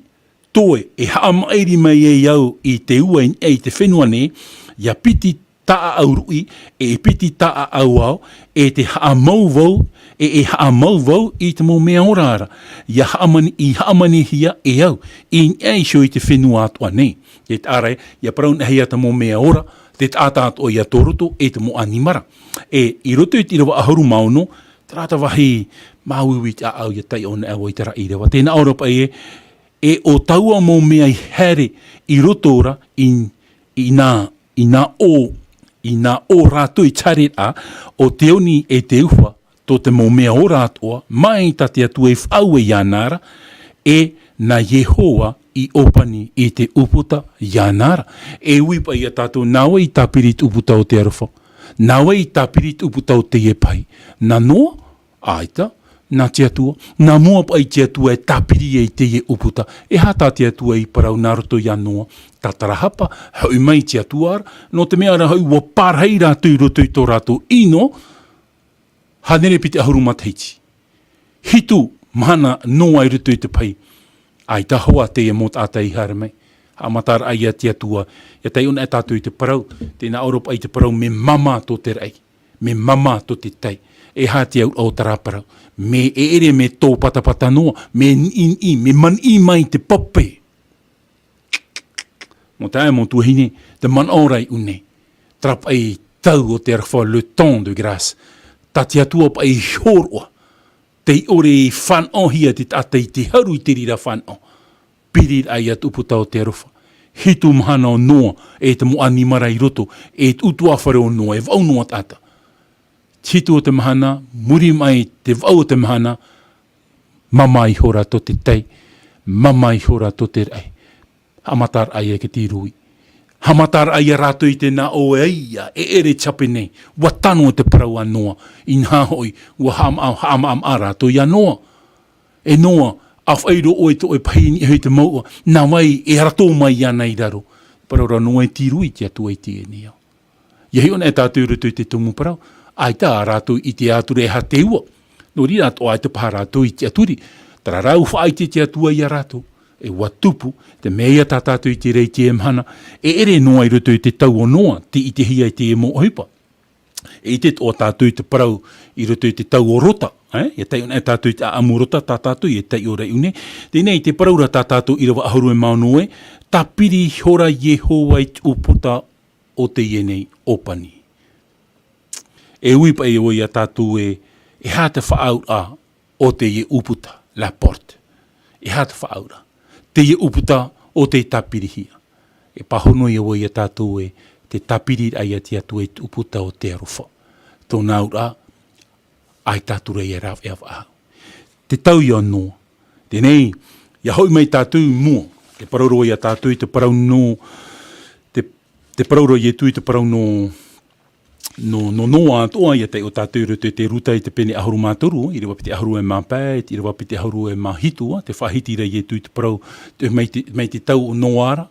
toe, e haʻamaʻiri mai ai au i te ua i niʻa i te fenua nei, ʻia piti tāʻau ruʻi, e piti tāʻau ao, e te haʻamau vau, e, e haʻamau vau i te mau mea ora ra, ʻia haʻamani, i haʻamanihia e au, i niʻa iho i te fenua atoʻa nei. E te ara, ʻia parau nei ia te mau mea ora, te taʻata atoʻa ia tō roto, e te mau ʻanimara. E, i roto i te ʻīrava ʻahuru mā ono, terā te vāhi māuiui te ʻāʻau ia taiʻo anaʻe vau i terā ʻīrava. Tē nā ʻō ra paʻi ē, e ʻo taua mau mea i haere i roto ra i, i nā, i nā ʻō, i nā ʻō rātou i te haereraʻa o te oni e te ufa, tō te mau mea ora atoʻa, mai tā te Atua i faʻaue iāna ra, e nā Iehova i ʻōpani i te ʻūputa iāna ra. E ui paʻi ia tātou, nā vai i tāpiri i te ʻūputa o te aroha? Nā vai i tāpiri i te ʻūputa o teie pahi? Nā Noa? ʻAita, nā te Atua. Nā mua paʻi te Atua e tāpiri ai teie ʻūputa. E aha tā te Atua i parau nā roto iā Noa? Tātarahapa, hoʻi mai te Atua ra, nō te mea ra hoʻi ʻua parahi rātou i roto i tō rātou ʻino, hānere piti ʻahuru matahiti. Hitu mahana Noa i roto i te pahi. ʻAita hoʻi teie mau taʻata i haere mai. Haʻamataraʻa ia te Atua, ia taiʻo anaʻe tātou i te parau, tē nā ʻō ra paʻi te parau, mea māmā tō te raʻi, mea māmā tō te tai. E aha te auraʻa o terā parau? Mea ʻeʻere, mea tōpatapata noa, mea niʻiniʻi, mea maniʻi mai te pape. Mau taeaʻe, mau tuahine, te manaʻo ra i ʻō nei, terā paʻi tau o te aroha, le temps de grâce. Tā te Atua paʻi i hōroʻa, tei ʻore i fānaʻohia te taʻata i te haru i te reira fānaʻo. Piri ra ia te ʻūputa o te aroha. Hitu mahana o Noa, e te mau ʻanimara i roto, e te ʻutuāfare o Noa, e vaʻu noa taʻata. Hitu o te mahana, muri mai te vaʻu o te mahana, māmā ihora tō te tai, māmā ihora tō te raʻi. Haʻamataraʻa ia ki te rui. Haʻamataraʻa ia rātou i te nā ʻō e ai ia, ʻeʻere te hape nei, ʻua tano te parau a Noa, inaha hoʻi, ʻua haʻama-, haʻamaʻamaʻa rātou iā Noa. E Noa, ʻa faʻairo ʻoe i tō ʻoe pahi i niʻa i te mouʻa, nā vai e ara tō mai iāna i raro? Parau ra Noa, e te rui te Atua i teie nei ao. Ia hiʻo anaʻe tātou i roto i te tumu parau, ʻaita rātou i ʻite atu ra e aha te ua. Nō reira atoʻa e te paha rātou i tiʻaturi. Terā rā ʻua faʻaʻite te Atua iā rātou, e ʻua tupu, te mea ia tā tātou i te reira i teie mahana, e ʻere noa i roto i te tau o Noa, tei ʻitehia i teie mau ʻohipa. E ʻite atoʻa tātou i te parau i roto i te tau o Rota, e? Ia taiʻo anaʻe tātou i te ʻāʻamu o Rota, tā tātou e taiʻo ra i ʻō nei. Teie nei, te parau ra tā tātou ʻīrava ʻahuru e mā ono ē, tāpiri ihora Iehova i te ʻūputa o teie nei ʻōpani. E ui paʻi ʻoe iā tātou ē, e aha te faʻaauraʻa o teie ʻūputa, la porte? E aha te faʻaauraʻa? Teie ʻūputa o tei tāpirihia. E pāhono ia ʻoe iā tātou ē, te tāpiriraʻa ia te Atua i te ʻūputa o te aroha. Tōna auraʻa, ʻaita atu ra ia rāveʻa faʻahou. Te tau ia Noa. Teie nei, ia hoʻi mai tātou i mua. Te parau ra iā tātou i te parau nō, te, te parau ra Ietu i te parau nō, nō, nō Noa atoʻa, ia taiʻo tātou i roto i te Ruta i te pene ʻahuru mā toru, ʻīrava piti ʻahuru e mā pae, ʻīrava piti ʻahuru e mā hitu, te faʻahiti ra Ietu i te parau, te, mai te, mai te tau o Noa ra,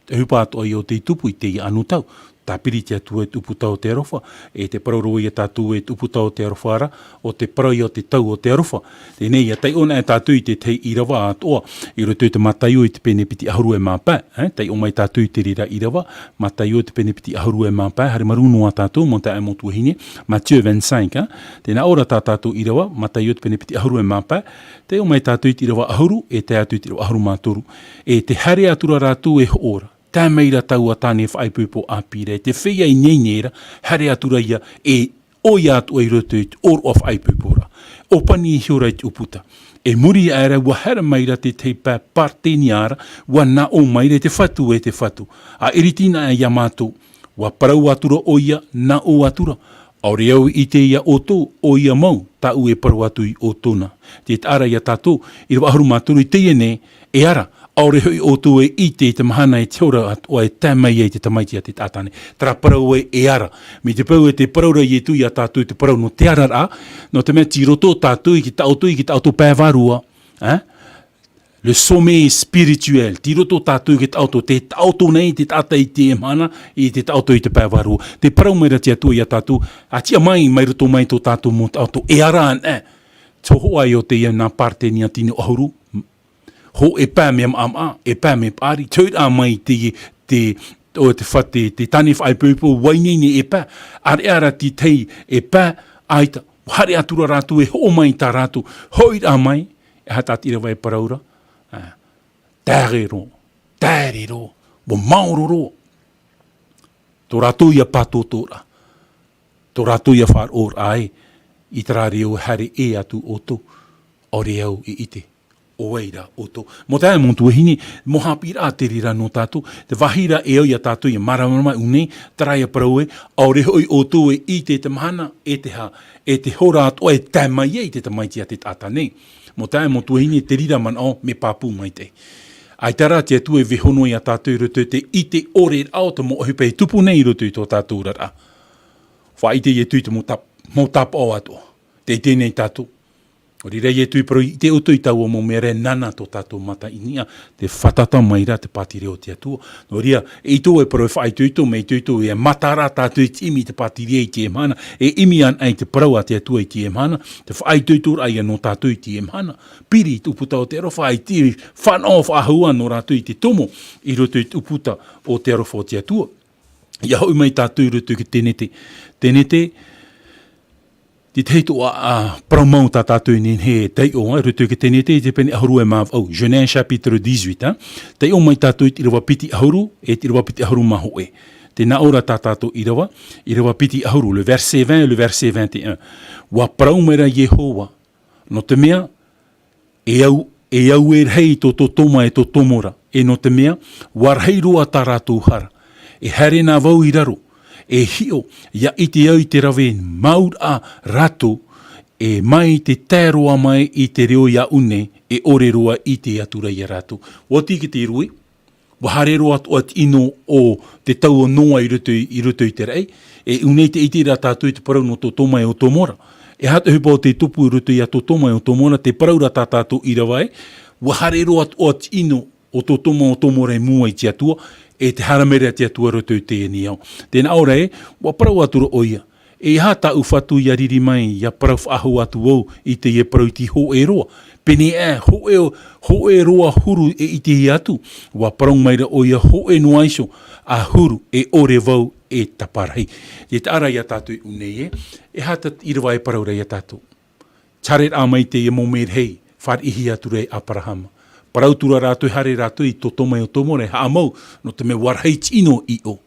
te ʻohipa atoʻa ia ʻo tei tupu i teie anotau. Tāpiri te Atua i te ʻūputa o te aroha, e te parau ra iā tātou e te ʻūputa o te aroha ra, ʻo te parau ia o te tau o te aroha. Teie nei, ia taiʻo anaʻe tātou i te tahi ʻīrava atoʻa, i roto i te Mataio i te pene piti ʻahuru e mā pae, e, taiʻo mai tātou i te reira ʻīrava, Mataio i te pene piti ʻahuru e mā pae, haere marū noa tātou, mau taeaʻe mau tuahine, Matthieu vingt-cinq, e. Tē nā ʻō ra tā tātou ʻīrava, Mataio i te pene piti ʻahuru e mā pae, taiʻo mai tātou i te ʻīrava ʻahuru, e tae atu i te ʻīrava ʻahuru mā toru. E tē haere atu ra rātou e hoʻo ra, tae mai ra taua tāne faʻaipoipo ʻāpī ra, e te feiā i ineine ra, haere atu ra ia, e ʻoia atoʻa i roto i te ʻōroʻa faʻaipoipo ra. ʻŌpani ihora i te ʻūputa. E muri aʻe ra, ʻua haere mai ra te tahi pae Paretenia ra, ʻua nā ʻō mai ra, e te Fatu, e te Fatu, ʻa ʻiriti na iā mātou, ʻua parau atu ra ʻoia, nā ʻō atu ra, ʻaore au i ʻite iā ʻoutou, ʻoia mau, tāʻu e parau atu iā ʻoutou na. Tē taʻa ra iā tātou, ʻīrava ʻahuru mā toru i teie nei, e ara, ʻaore hoʻi ʻoutou e ʻite i te mahana e te hora atoʻa e tae mai ai te Tamaiti a te Taʻata nei. Terā parau ē, e ara. Mai te peu e te parau ra Ietu iā tātou te parau nō te araraʻa, nō te mea tei roto tātou i te taʻoto, i te taʻoto pae vārua, e? Le sommeil spirituel, tei roto tātou i te taʻoto, tē taʻoto nei te taʻata i teie mahana, i te taʻoto i te pae vārua. Tē parau mai ra te Atua iā tātou, ʻa tiʻa mai, mai roto mai tō tātou mau taʻoto, e ara anaʻe. Te hōhoʻa ïa o teie nā Paretenia tino ʻahuru, hōʻē pae mea maʻamaʻa, e pae mea paʻari, te hoʻiraʻa mai te, te, ʻo te fa-, te, te tāne faʻaipoipo, ʻua ineine e pae, ʻāreʻa ra te tahi e pae, ʻaita, haere atu ra rātou e hoʻo mai tā rātou, hoʻiraʻa mai, e aha tā te ʻīrava e parau ra, ā, taere roa, taere roa, ʻua maoro roa. Tō rātou ia pātōtōraʻa, tō rātou ia faʻaroʻoraʻa ē, i terā reo e haere ʻē atu ʻoutou, ʻaore au i ʻite, ʻo vai ra ʻoutou. Mau taeaʻe, mau tuahine, mau haʻapiʻiraʻa te reira nō tātou, te vāhi ra e au ia tātou ia māramarama i ʻō nei, terā ia parau ē, ʻaore hoʻi ʻoutou e ʻite te mahana, e te hā, e te hora atoʻa e tae mai ai te Tamaiti a te taʻata nei. Mau taeaʻe, mau tuahine, te reira manaʻo, mea pāpū maitaʻi. ʻAita rā te Atua e vaiiho noa ia tātou i roto i te ʻite ʻore raʻa o te mau ʻohipa e tupu nei i roto i tō tātou oraraʻa. Faʻaʻite Ietu i te mau tāp-, mau tāpaʻo atoʻa. Tē ʻite nei tātou. ʻO reira Ietu i parau, ʻite ʻoutou i taua mau mea ra e nānā tō tātou mata i niʻa, tē fātata mai ra te pātireia o te Atua. Nō reira, e ʻite ʻoe e parau e faʻaitoito, mea itoito, e matara tātou i te ʻimi i te pātireia i teie mahana, e ʻimi anaʻe i te parau a te Atua i teie mahana, te faʻaitoitoraʻa ia nō tātou i teie mahana. Piri i te ʻūputa o te aroha, faʻaitoito, fānaʻo faʻahou nō rātou i te tomo i roto i te ʻūputa o te aroha o te Atua. Ia hoʻi mai tātou i roto i te Tenete. Tenete, te tahi atoʻa, ā, parau mau tā tātou e nehenehe e taiʻo, ā, i roto i te Tenete, i te pene ʻahuru e mā vaʻu. Genèse chapitre dix-huit, ā. Taiʻo mai tātou i te ʻīrava piti ʻahuru, e te ʻīrava piti ʻahuru mā hōʻē. Tē nā ʻō ra tā tātou ʻīrava, ʻīrava piti ʻahuru, le verset vingt, le verset vingt et un. ʻUa parau mai ra Iehova, nō te mea, e au, e auē rahi tō Totoma e tō Tomora, e nō te mea, ʻua rahi roa tā rātou hara. E haere na vau i raro, e hiʻo, ʻia ʻite au i te rave mau ra rātou, e mai te tae roa mai i te reo i aʻu nei, e ʻore roa ʻite atu ra ia rātou. ʻUa oti ki te rue, ʻua haere roa atoʻa te ʻino o te tau o Noa i roto i, i roto i te raʻi, e ʻō nei tē ʻite ra tātou i te parau nō Totoma e ʻo Tomora. E aha te ʻohipa o te tupu i roto ia Totoma e ʻo Tomora, tē parau ra tā tātou ʻīrava ē, ʻua haere roa atoʻa te ʻino o Totoma e ʻo Tomora i mua i te Atua, e tē haere mai ra te Atua i roto i teie nei ao. Tē nā ʻō ra ē, ʻua parau atu ra ʻoia, E aha tāʻu Fatu ʻia riri mai, ʻia parau faʻahou atu vau i teie parau iti hōʻē roa? Pēneiaʻe, hōʻē, hōʻē roa huru e ʻitehia atu, ʻua parau mai ra ʻoia hōʻē noa iho ā huru e ʻore vau e taparahi. E taʻa ra ia tātou i ʻō nei ē, e aha te ʻīrava e parau ra ia tātou? Tē haere ra mai teie mau merahi, fāriʻihia atu ra e Aperahama. Parau atu ra rātou e haere rātou i Totoma e ʻo Tomora e haʻamau, nō te mea ʻua rahi te ʻino i ʻō.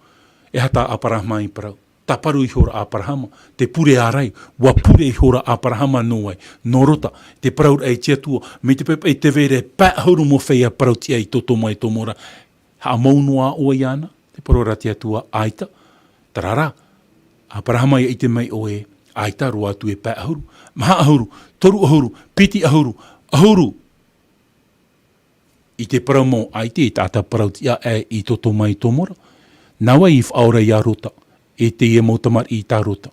E aha tā Aperahama i parau? Tāparu ihora Aperahama, te pure ārai, ʻua pure ihora Aperahama nō vai, nō Rota, te parau ra e te Atua, mai te paepae i te vai ra e pae ʻahuru mau feiā parau-tiʻa i Totoma e Tomora, haʻamau noa ʻoe iāna, te parau ra te Atua, ʻaita, terā rā, Aperahama ʻia ʻite mai ʻoe, ʻaita roa atu e pae ʻahuru, maha ʻahuru, toru ʻahuru, piti ʻahuru, ʻahuru, I te parau mau ʻaita, i te taʻata parau-tiʻa aʻe i Totoma e Tomora, nā vai i faʻaora ia Rota, e teie mau tamariʻi tā Rota,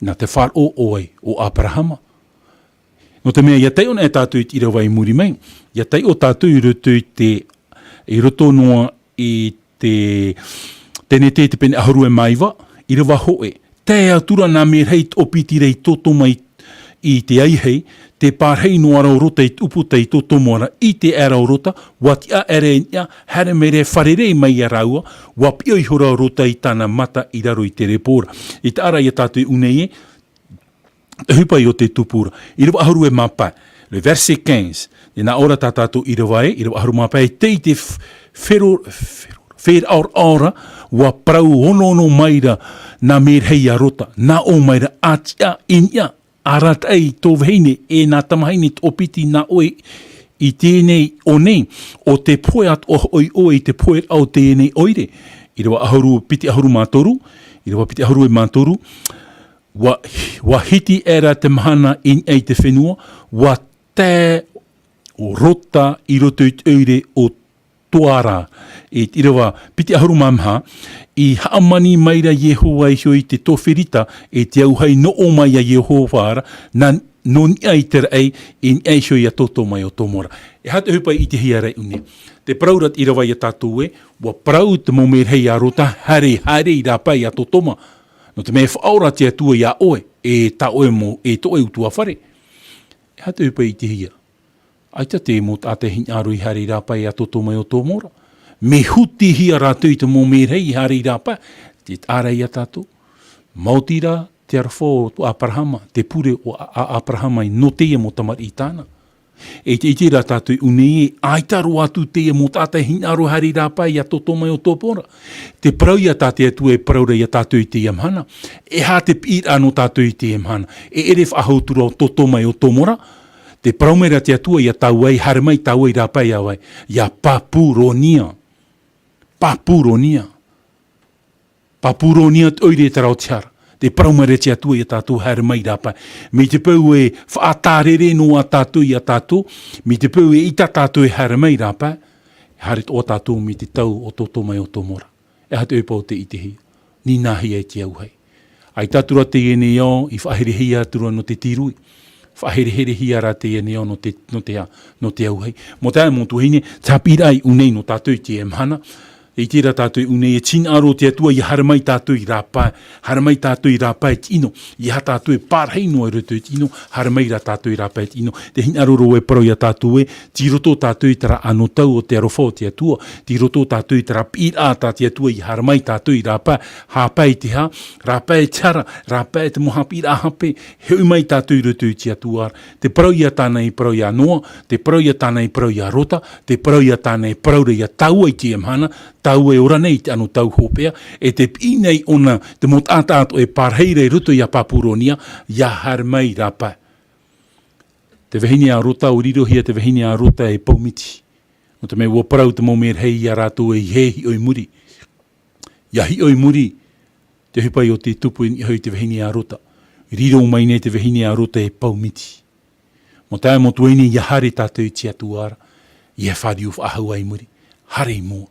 nā te faʻaroʻo ʻo vai, ʻo Aperahama. Nō te mea, ʻia taiʻo anaʻe tātou i te ʻīrava i muri mai, ʻia taiʻo tātou i roto i te, i roto noa i te Tenete te pene ʻahuru e mā iva, ʻīrava hōʻē. Tae atu ra nā merahi i toʻopiti ra i Totoma i, i te ahiahi, tē pārahi noa ra ʻo Rota i te ʻūputa i Totoma ra, ʻite aʻera ʻo Rota, ʻua tiʻa aʻera i niʻa, haere mai ra e fārerei mai ia rāua, ʻua piʻo ihora ʻo Rota i tāna mata i raro i te repo ra. I taʻa ra ia tātou i ʻō nei ē, te ʻohipa o te tupu ra. ʻĪrava ʻahuru e mā pae, le verset quinze. Tē nā ʻō ra tā tātou ʻīrava ē, ʻīrava ʻahuru mā pae, tē ʻite f-, fero-, fero-, feraʻoraʻo ra, ʻua parau onoono mai ra nā merahi ia Rota, nā ʻō mai ra, ʻa tiʻa i niʻa, arataʻi tō vahine, e nā tamahine toʻopiti nā ʻoe i teie nei ʻō nei, ʻo tē pohe atoʻa hoʻi ʻoe i te poheraʻa o teie nei ʻoire. ʻĪrava ʻahuru, piti ʻahuru mā toru, ʻīrava piti ʻahuru e mā toru, ʻUa, ʻua hiti aʻera te mahana i niʻa i te fenua, ʻua tae ʻo Rota i roto i te ʻoire o Toara. E te ʻīrava piti ʻahuru mā maha, i hāmani mai ra Iehova iho i te Toferita, e te auahi nō ʻō mai ia Iehova ra, nā, nō niʻa i te raʻi, i niʻa iho ia Totoma e ʻo Tomora. E aha te ʻohipa i ʻitehia ra i ʻō nei? Tē parau ra te ʻīrava ia tātou ē, ʻua parau te mau merahi ia Rota, haere, haere i rāpae ia Totoma. Nō te mea e faʻaora te Atua ia ʻoe, e tā ʻoe mau, e tō ʻoe ʻutuāfare. E aha te ʻohipa i ʻitehia? ʻAita te mau taʻata e hinaʻaro i haere i rāpae ia Totoma e ʻo Tomora. Mea hutihia rātou i te mau merahi i haere i rāpae. Te taʻa ra ia tātou. Maoti rā te aroha o Aperahama, te pure o A-, A-, Aperahama i nō teie mau tamariʻi tāna. E te ʻite ra tātou i ʻū nei, e ʻaita roa atu teie mau taʻata e hinaʻaro haere i rāpae ia toto mai o Tomora. Te parau ia tā te Atua e parau ra ia tātou i teie mahana. E aha te piʻiraʻa nō tātou i teie mahana? E ʻere faʻahou atu ra o toto mai o Tomora. Te parau mai ra te Atua ia tāua e haere mai tāua i rāpae ia vai? Ia Papuronia. Papuronia. Papuronia te ʻoire terā o te hara. Te parau mai ra te Atua ia tātou haere mai i rāpae. Mai te peu e faʻatārere noa tātou ia tātou, mai te peu e ʻaita tātou e haere mai i rāpae, e haere atoʻa tātou mai te tau o toto mai o Tomora. E aha te ʻohipa o te ʻitehia? Nīnāhia e te auahi. ʻAita atu ra teie nei ao i faʻaherehia atu ra nō te tīrui. Faʻahereherehia ra teie nei ao nō te, nō te, nō te auahi. Mau taeaʻe, mau tuahine, te haʻapiʻiraʻa i ʻū nei nō tātou i teie mahana. E ʻite ra tātou i ʻū nei, e hinaʻaro te Atua ia haere mai tātou i rāpae. Haere mai tātou i rāpae i te ʻino. ʻEiaha tātou e pārahi noa i roto i te ʻino, haere mai ra tātou i rāpae i te ʻino. Te hinaʻaro roa e parau ia tātou ē, tei roto tātou i terā anotau o te aroha o te Atua, tei roto tātou i terā piʻiraʻa tā te Atua ia haere mai tātou i rāpae, haʻapae i te hā, rāpae i te hara, rāpae i te mau haʻapiʻiraʻa hape, e hoʻi mai tātou i roto i te Atua ra. Te parau ia tāna i parau ia Noa, te parau ia tāna i parau ia Rota, te parau ia tāna i parau ra ia tāua i teie mahana, tāua e ora nei i te anotau hopeʻa, e te piʻi nei ʻōna te mau taʻata atoʻa e pārahi ra i roto ia Papuronia, ia haere mai i rāpae. Te vahine a Rota, ʻua rirohia te vahine a Rota e pou miti. Nō te mea ʻua parau te mau merahi ia rātou e hiʻo i muri. Ia hiʻo i muri, te ʻohipa o te tupu i niʻa iho i te vahine a Rota. Riro mai nei te vahine a Rota e pou miti. Mau taeaʻe, mau tuahine, ia haere tātou i te Atua ra, ʻeiaha e fāriu faʻahou i muri, haere i mua.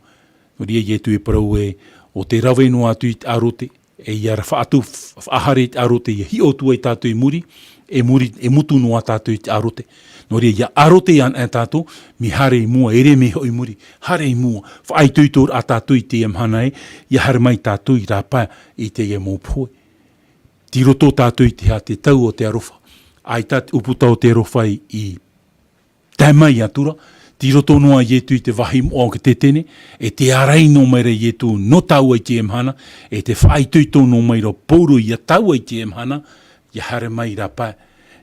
Nō reira Ietu e parau ē, ʻo tē rave noa atu i te ʻarote, e ʻia faʻatu-, faʻahaere i te ʻarote, ʻia hiʻo atu ai tātou i muri, e muri, e mutu noa tātou i te ʻarote. Nō reira, ʻia ʻarote anaʻe tātou, mea haere i mua, ʻeʻere mea hoʻi i muri, haere i mua, faʻaitoitoraʻa tātou i teie mahana ē, ʻia haere mai tātou i rāpae i teie mau pohe. Tei roto tātou i te hā, te tau o te aroha. ʻAita te ʻūputa o te aroha i, i tae mai atu ra, tei roto noa Ietu i te vāhi moʻa o Ketesemane, e tē ārai noa mai ra Ietu nō tāua i teie mahana, e tē faʻaitoito noa mai ra Pauro ia tāua i teie mahana, ʻia haere mai i rāpae,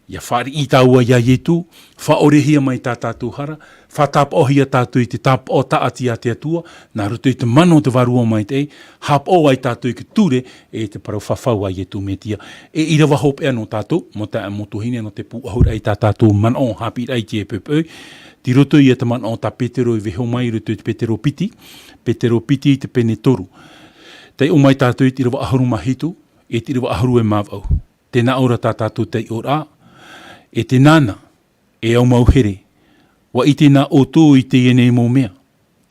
ʻia fāriʻi tāua ia Ietu, faʻaʻorehia mai tā tātou hara, faʻatāpaʻohia tātou i te tāpaʻo tāʻati a te Atua, nā roto i te mana o te Vārua Maitaʻi, haʻapaʻo ai tātou i te ture, e te parau fafau a Ietu Metia. E ʻīrava hopeʻa nō tātou, mau taeaʻe, mau tuahine, nō te pūʻohuraʻa i tā tātou manaʻo haʻapiʻiraʻa i teie poʻipoʻi. Tei roto ia te manaʻo tā Petero i vaiiho mai i roto i te Petero piti, Petero piti i te pene toru. Taiʻo mai tātou i te ʻīrava ʻahuru mā hitu, e te ʻīrava ʻahuru e mā vaʻu. Tē nā ʻō ra tā tātou taiʻoraʻa, e tē nānā, e au mau here, ʻua ʻite na ʻoutou i teie nei mau mea.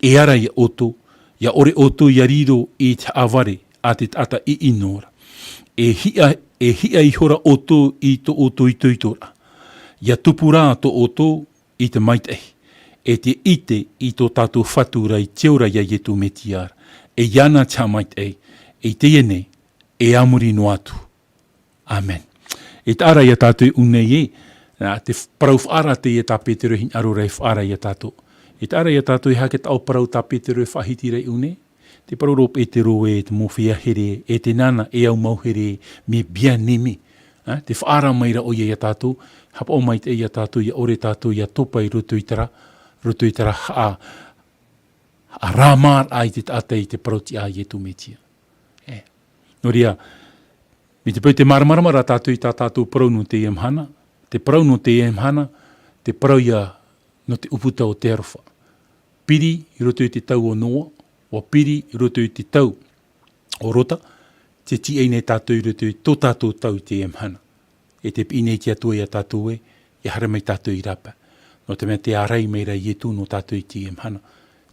E ara ia ʻoutou, ʻia ʻore ʻoutou ʻia riro i te haʻavare a te taʻata ʻiʻino ra. E hiʻa, e hiʻa ihora ʻoutou i tō ʻoutou itoitoraʻa. ʻIa tupu rā tō ʻoutou i te maitaʻi, e te ʻite i tō tātou Fatu ra i te ora ia Ietu Metia ra. E iāna te haʻamaitaʻi, i teie nei, e a muri noa atu. Amen. E taʻa ra ia tātou i ʻū nei ē, nā te f-, parau faʻaara teie tā Petero e hinaʻaro ra e faʻaara ia tātou. E taʻa ra ia tātou e aha te taʻo parau tā Petero e faʻahiti ra i ʻū nei. Te parau ra Petero ē, te mau feiā here, e tē nānā, e au mau here, mes bien-aimés. Ā, tē faʻaara mai ra ʻoia ia tātou, haʻapaʻo maitaʻi ia tātou, ʻia ʻore tātou ʻia topa i roto i terā, roto i terā haʻa, haʻarāmāraʻa i te taʻata i te parau-tiʻa a Ietu Metia. E. Nō reira, mai te peu tē māramarama ra tātou i tā tātou parau nō teie mahana, te parau nō teie mahana, te parau ia nō te ʻūputa o te aroha. Piri i roto i te tau o Noa, ʻua piri i roto i te tau o Rota, tē tīaʻi nei tātou i roto i tō tātou tau i teie mahana. E tē piʻi nei te Atua ia tātou ē, ʻia haere mai tātou i rāpae. Nō te mea tē ārai mai ra Ietu nō tātou i teie mahana.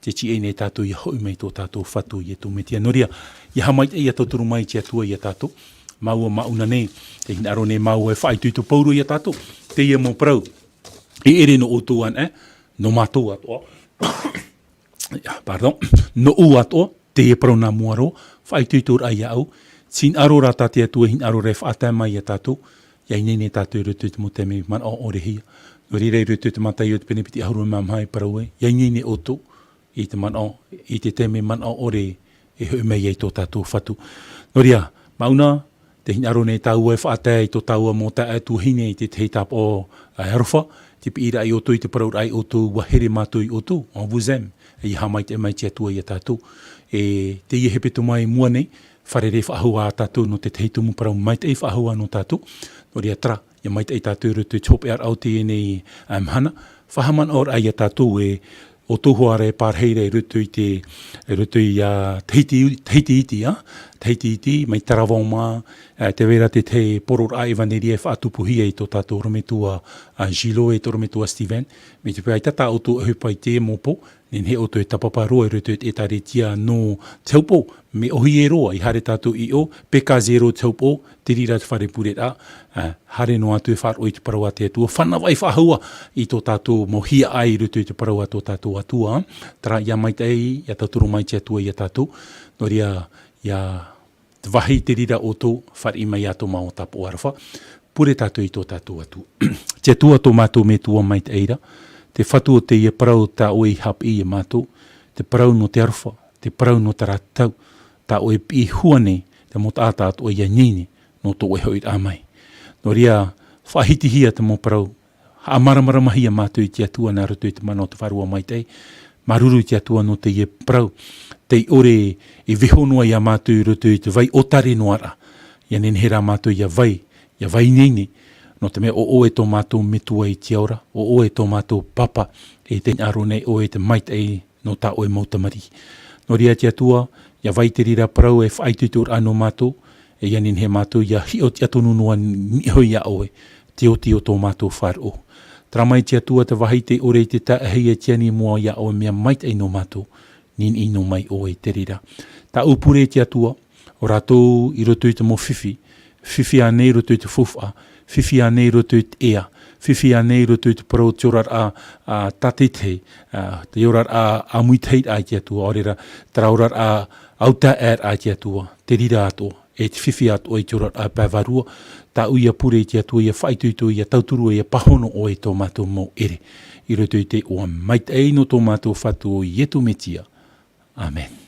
Tē tīaʻi nei tātou ʻia hoʻi mai tō tātou Fatu Ietu Metia. Nō reira, ʻia haʻamaitaʻi, ʻia tauturu mai te Atua ia tātou. Māua, māʻona nei, tē hinaʻaro nei māua e faʻaitoito pauroa ia tātou. Teie mau parau, e ʻere nō ʻoutou anaʻe, nō mātou atoʻa. Pardon, nōʻu atoʻa, teie parau nā mua roa, faʻaitoitoraʻa iāʻu, tē hinaʻaro ra tā te Atua e hinaʻaro ra e faʻatae mai ia tātou, ʻia ineine tātou i roto i te mau taime manaʻo ʻorehia. Nō reira i roto i te Mataio te pene piti ʻahuru mā maha e parau ē, ʻia ineine ʻoutou i te manaʻo, i te taime manaʻo ʻore e hoʻi mai ai tō tātou Fatu. Nō reira, māʻona, tē hinaʻaro nei tāua e faʻatae i tō tāua mau taeaʻe tuahine i te tahi tāpaʻo, ā, aroha, te piʻiraʻa ia ʻoutou, i te parauraʻa ia ʻoutou, ʻua here mātou ia ʻoutou, on vous aime. ʻIa haʻamaitaʻi mai te Atua ia tātou. E teie hepetoma i mua nei, fārerei faʻahou ā tātou nō te tahi tumu parau maitaʻi faʻahou ā nō tātou. Nō reira terā, ʻia maitaʻi tātou i roto i te hopeʻaraʻa o teie nei, ā, mahana. Faʻahaʻamanaʻoraʻa ia tātou e ʻoutou hoʻi rā e pārahi ra i roto i te, i roto i, ā, Tahiti, Tahiti iti, ā? Tahiti iti, mai Taravao mā, ā, tē vai ra te tahi poroʻraʻa ʻevaneria e faʻatupuhia i tō tātou ʻorometua, ā, Gilot e tō ʻorometua Steven, mai te peu ʻaita tā ʻoutou ʻohipa i teie mau pō, nehenehe ʻoutou e tāpapa roa i roto i te ʻĒtārētia nō Taupo, mea ʻōhie roa, ʻia haere tātou i ʻō, P K zero Taupo, te reira te fare pureraʻa, ā, haere noa atu e faʻaroʻo i te parau a te Atua, fānavaʻi faʻahou ā i tō tātou mau hiaʻai i roto i te parau a tō tātou Atua, terā ʻia maitaʻi, ʻia tauturu mai te Atua ia tātou, nō reira, ʻia te vāhi te reira ʻoutou, fāriʻi mai ā tō māua tāpaʻo aroha, pure tātou i tō tātou Atua. Te Atua tō mātou Metua maitaʻi ra, te Fatu o teie parau tā ʻoe i haʻapiʻi ia mātou, te parau nō te aroha, te parau nō terā tau, tā ʻoe e piʻi hua nei, te mau taʻata atoʻa ʻia ineine, nō tō ʻoe hoʻiraʻa mai. Nō reira, faʻahitihia te mau parau, haʻamāramaramahia mātou i te Atua nā roto i te mana o te Vārua Maitaʻi, māuruuru i te Atua nō teie parau, tei ʻore e vaiiho noa ia mātou i roto i te vai ʻōtare noa ra, ʻia nehenehe rā mātou ʻia vai, ʻia vai ineine, nō te mea ʻo ʻoe tō mātou Metua i te ao ra, ʻo ʻoe tō mātou Pāpā, e tē hinaʻaro nei ʻoe i te maitaʻi nō tā ʻoe mau tamariʻi. Nō reira te Atua, ʻia vai te reira parau e faʻaitoitoraʻa nō mātou, e ʻia nehenehe mātou ʻia hiʻo tiʻa tonu noa niʻa iho ia ʻoe, te oti o tō mātou faʻaroʻo. Tara mai te Atua te vāhi tei ʻore i te taeaʻe e tiʻa i mua ia ʻoe mea maitaʻi nō mātou, niniʻi noa mai ʻoe i te reira. Tāʻu pure te Atua, ʻo rātou i roto i te mau fifi, fifi ānei i roto i te faufaʻa, fifi ānei i roto i te ea, fifi ānei i roto i te parau o te oraraʻa, ā, tātaʻitahi, ā, te oraraʻa ʻāmuitahiraʻa i te Atua, ʻaore rā, terā oraraʻa autaeaʻeraʻa i te Atua, te reira atoʻa, e te fifi atoʻa i te oraraʻa pae vārua, tāʻu ïa pure i te Atua ʻia faʻaitoito, ʻia tauturu, ʻia pāhono ʻoe i tō mātou mau ʻere. I roto i te iʻoa maitaʻi nō tō mātou Fatu ʻo Ietu Metia. Amen.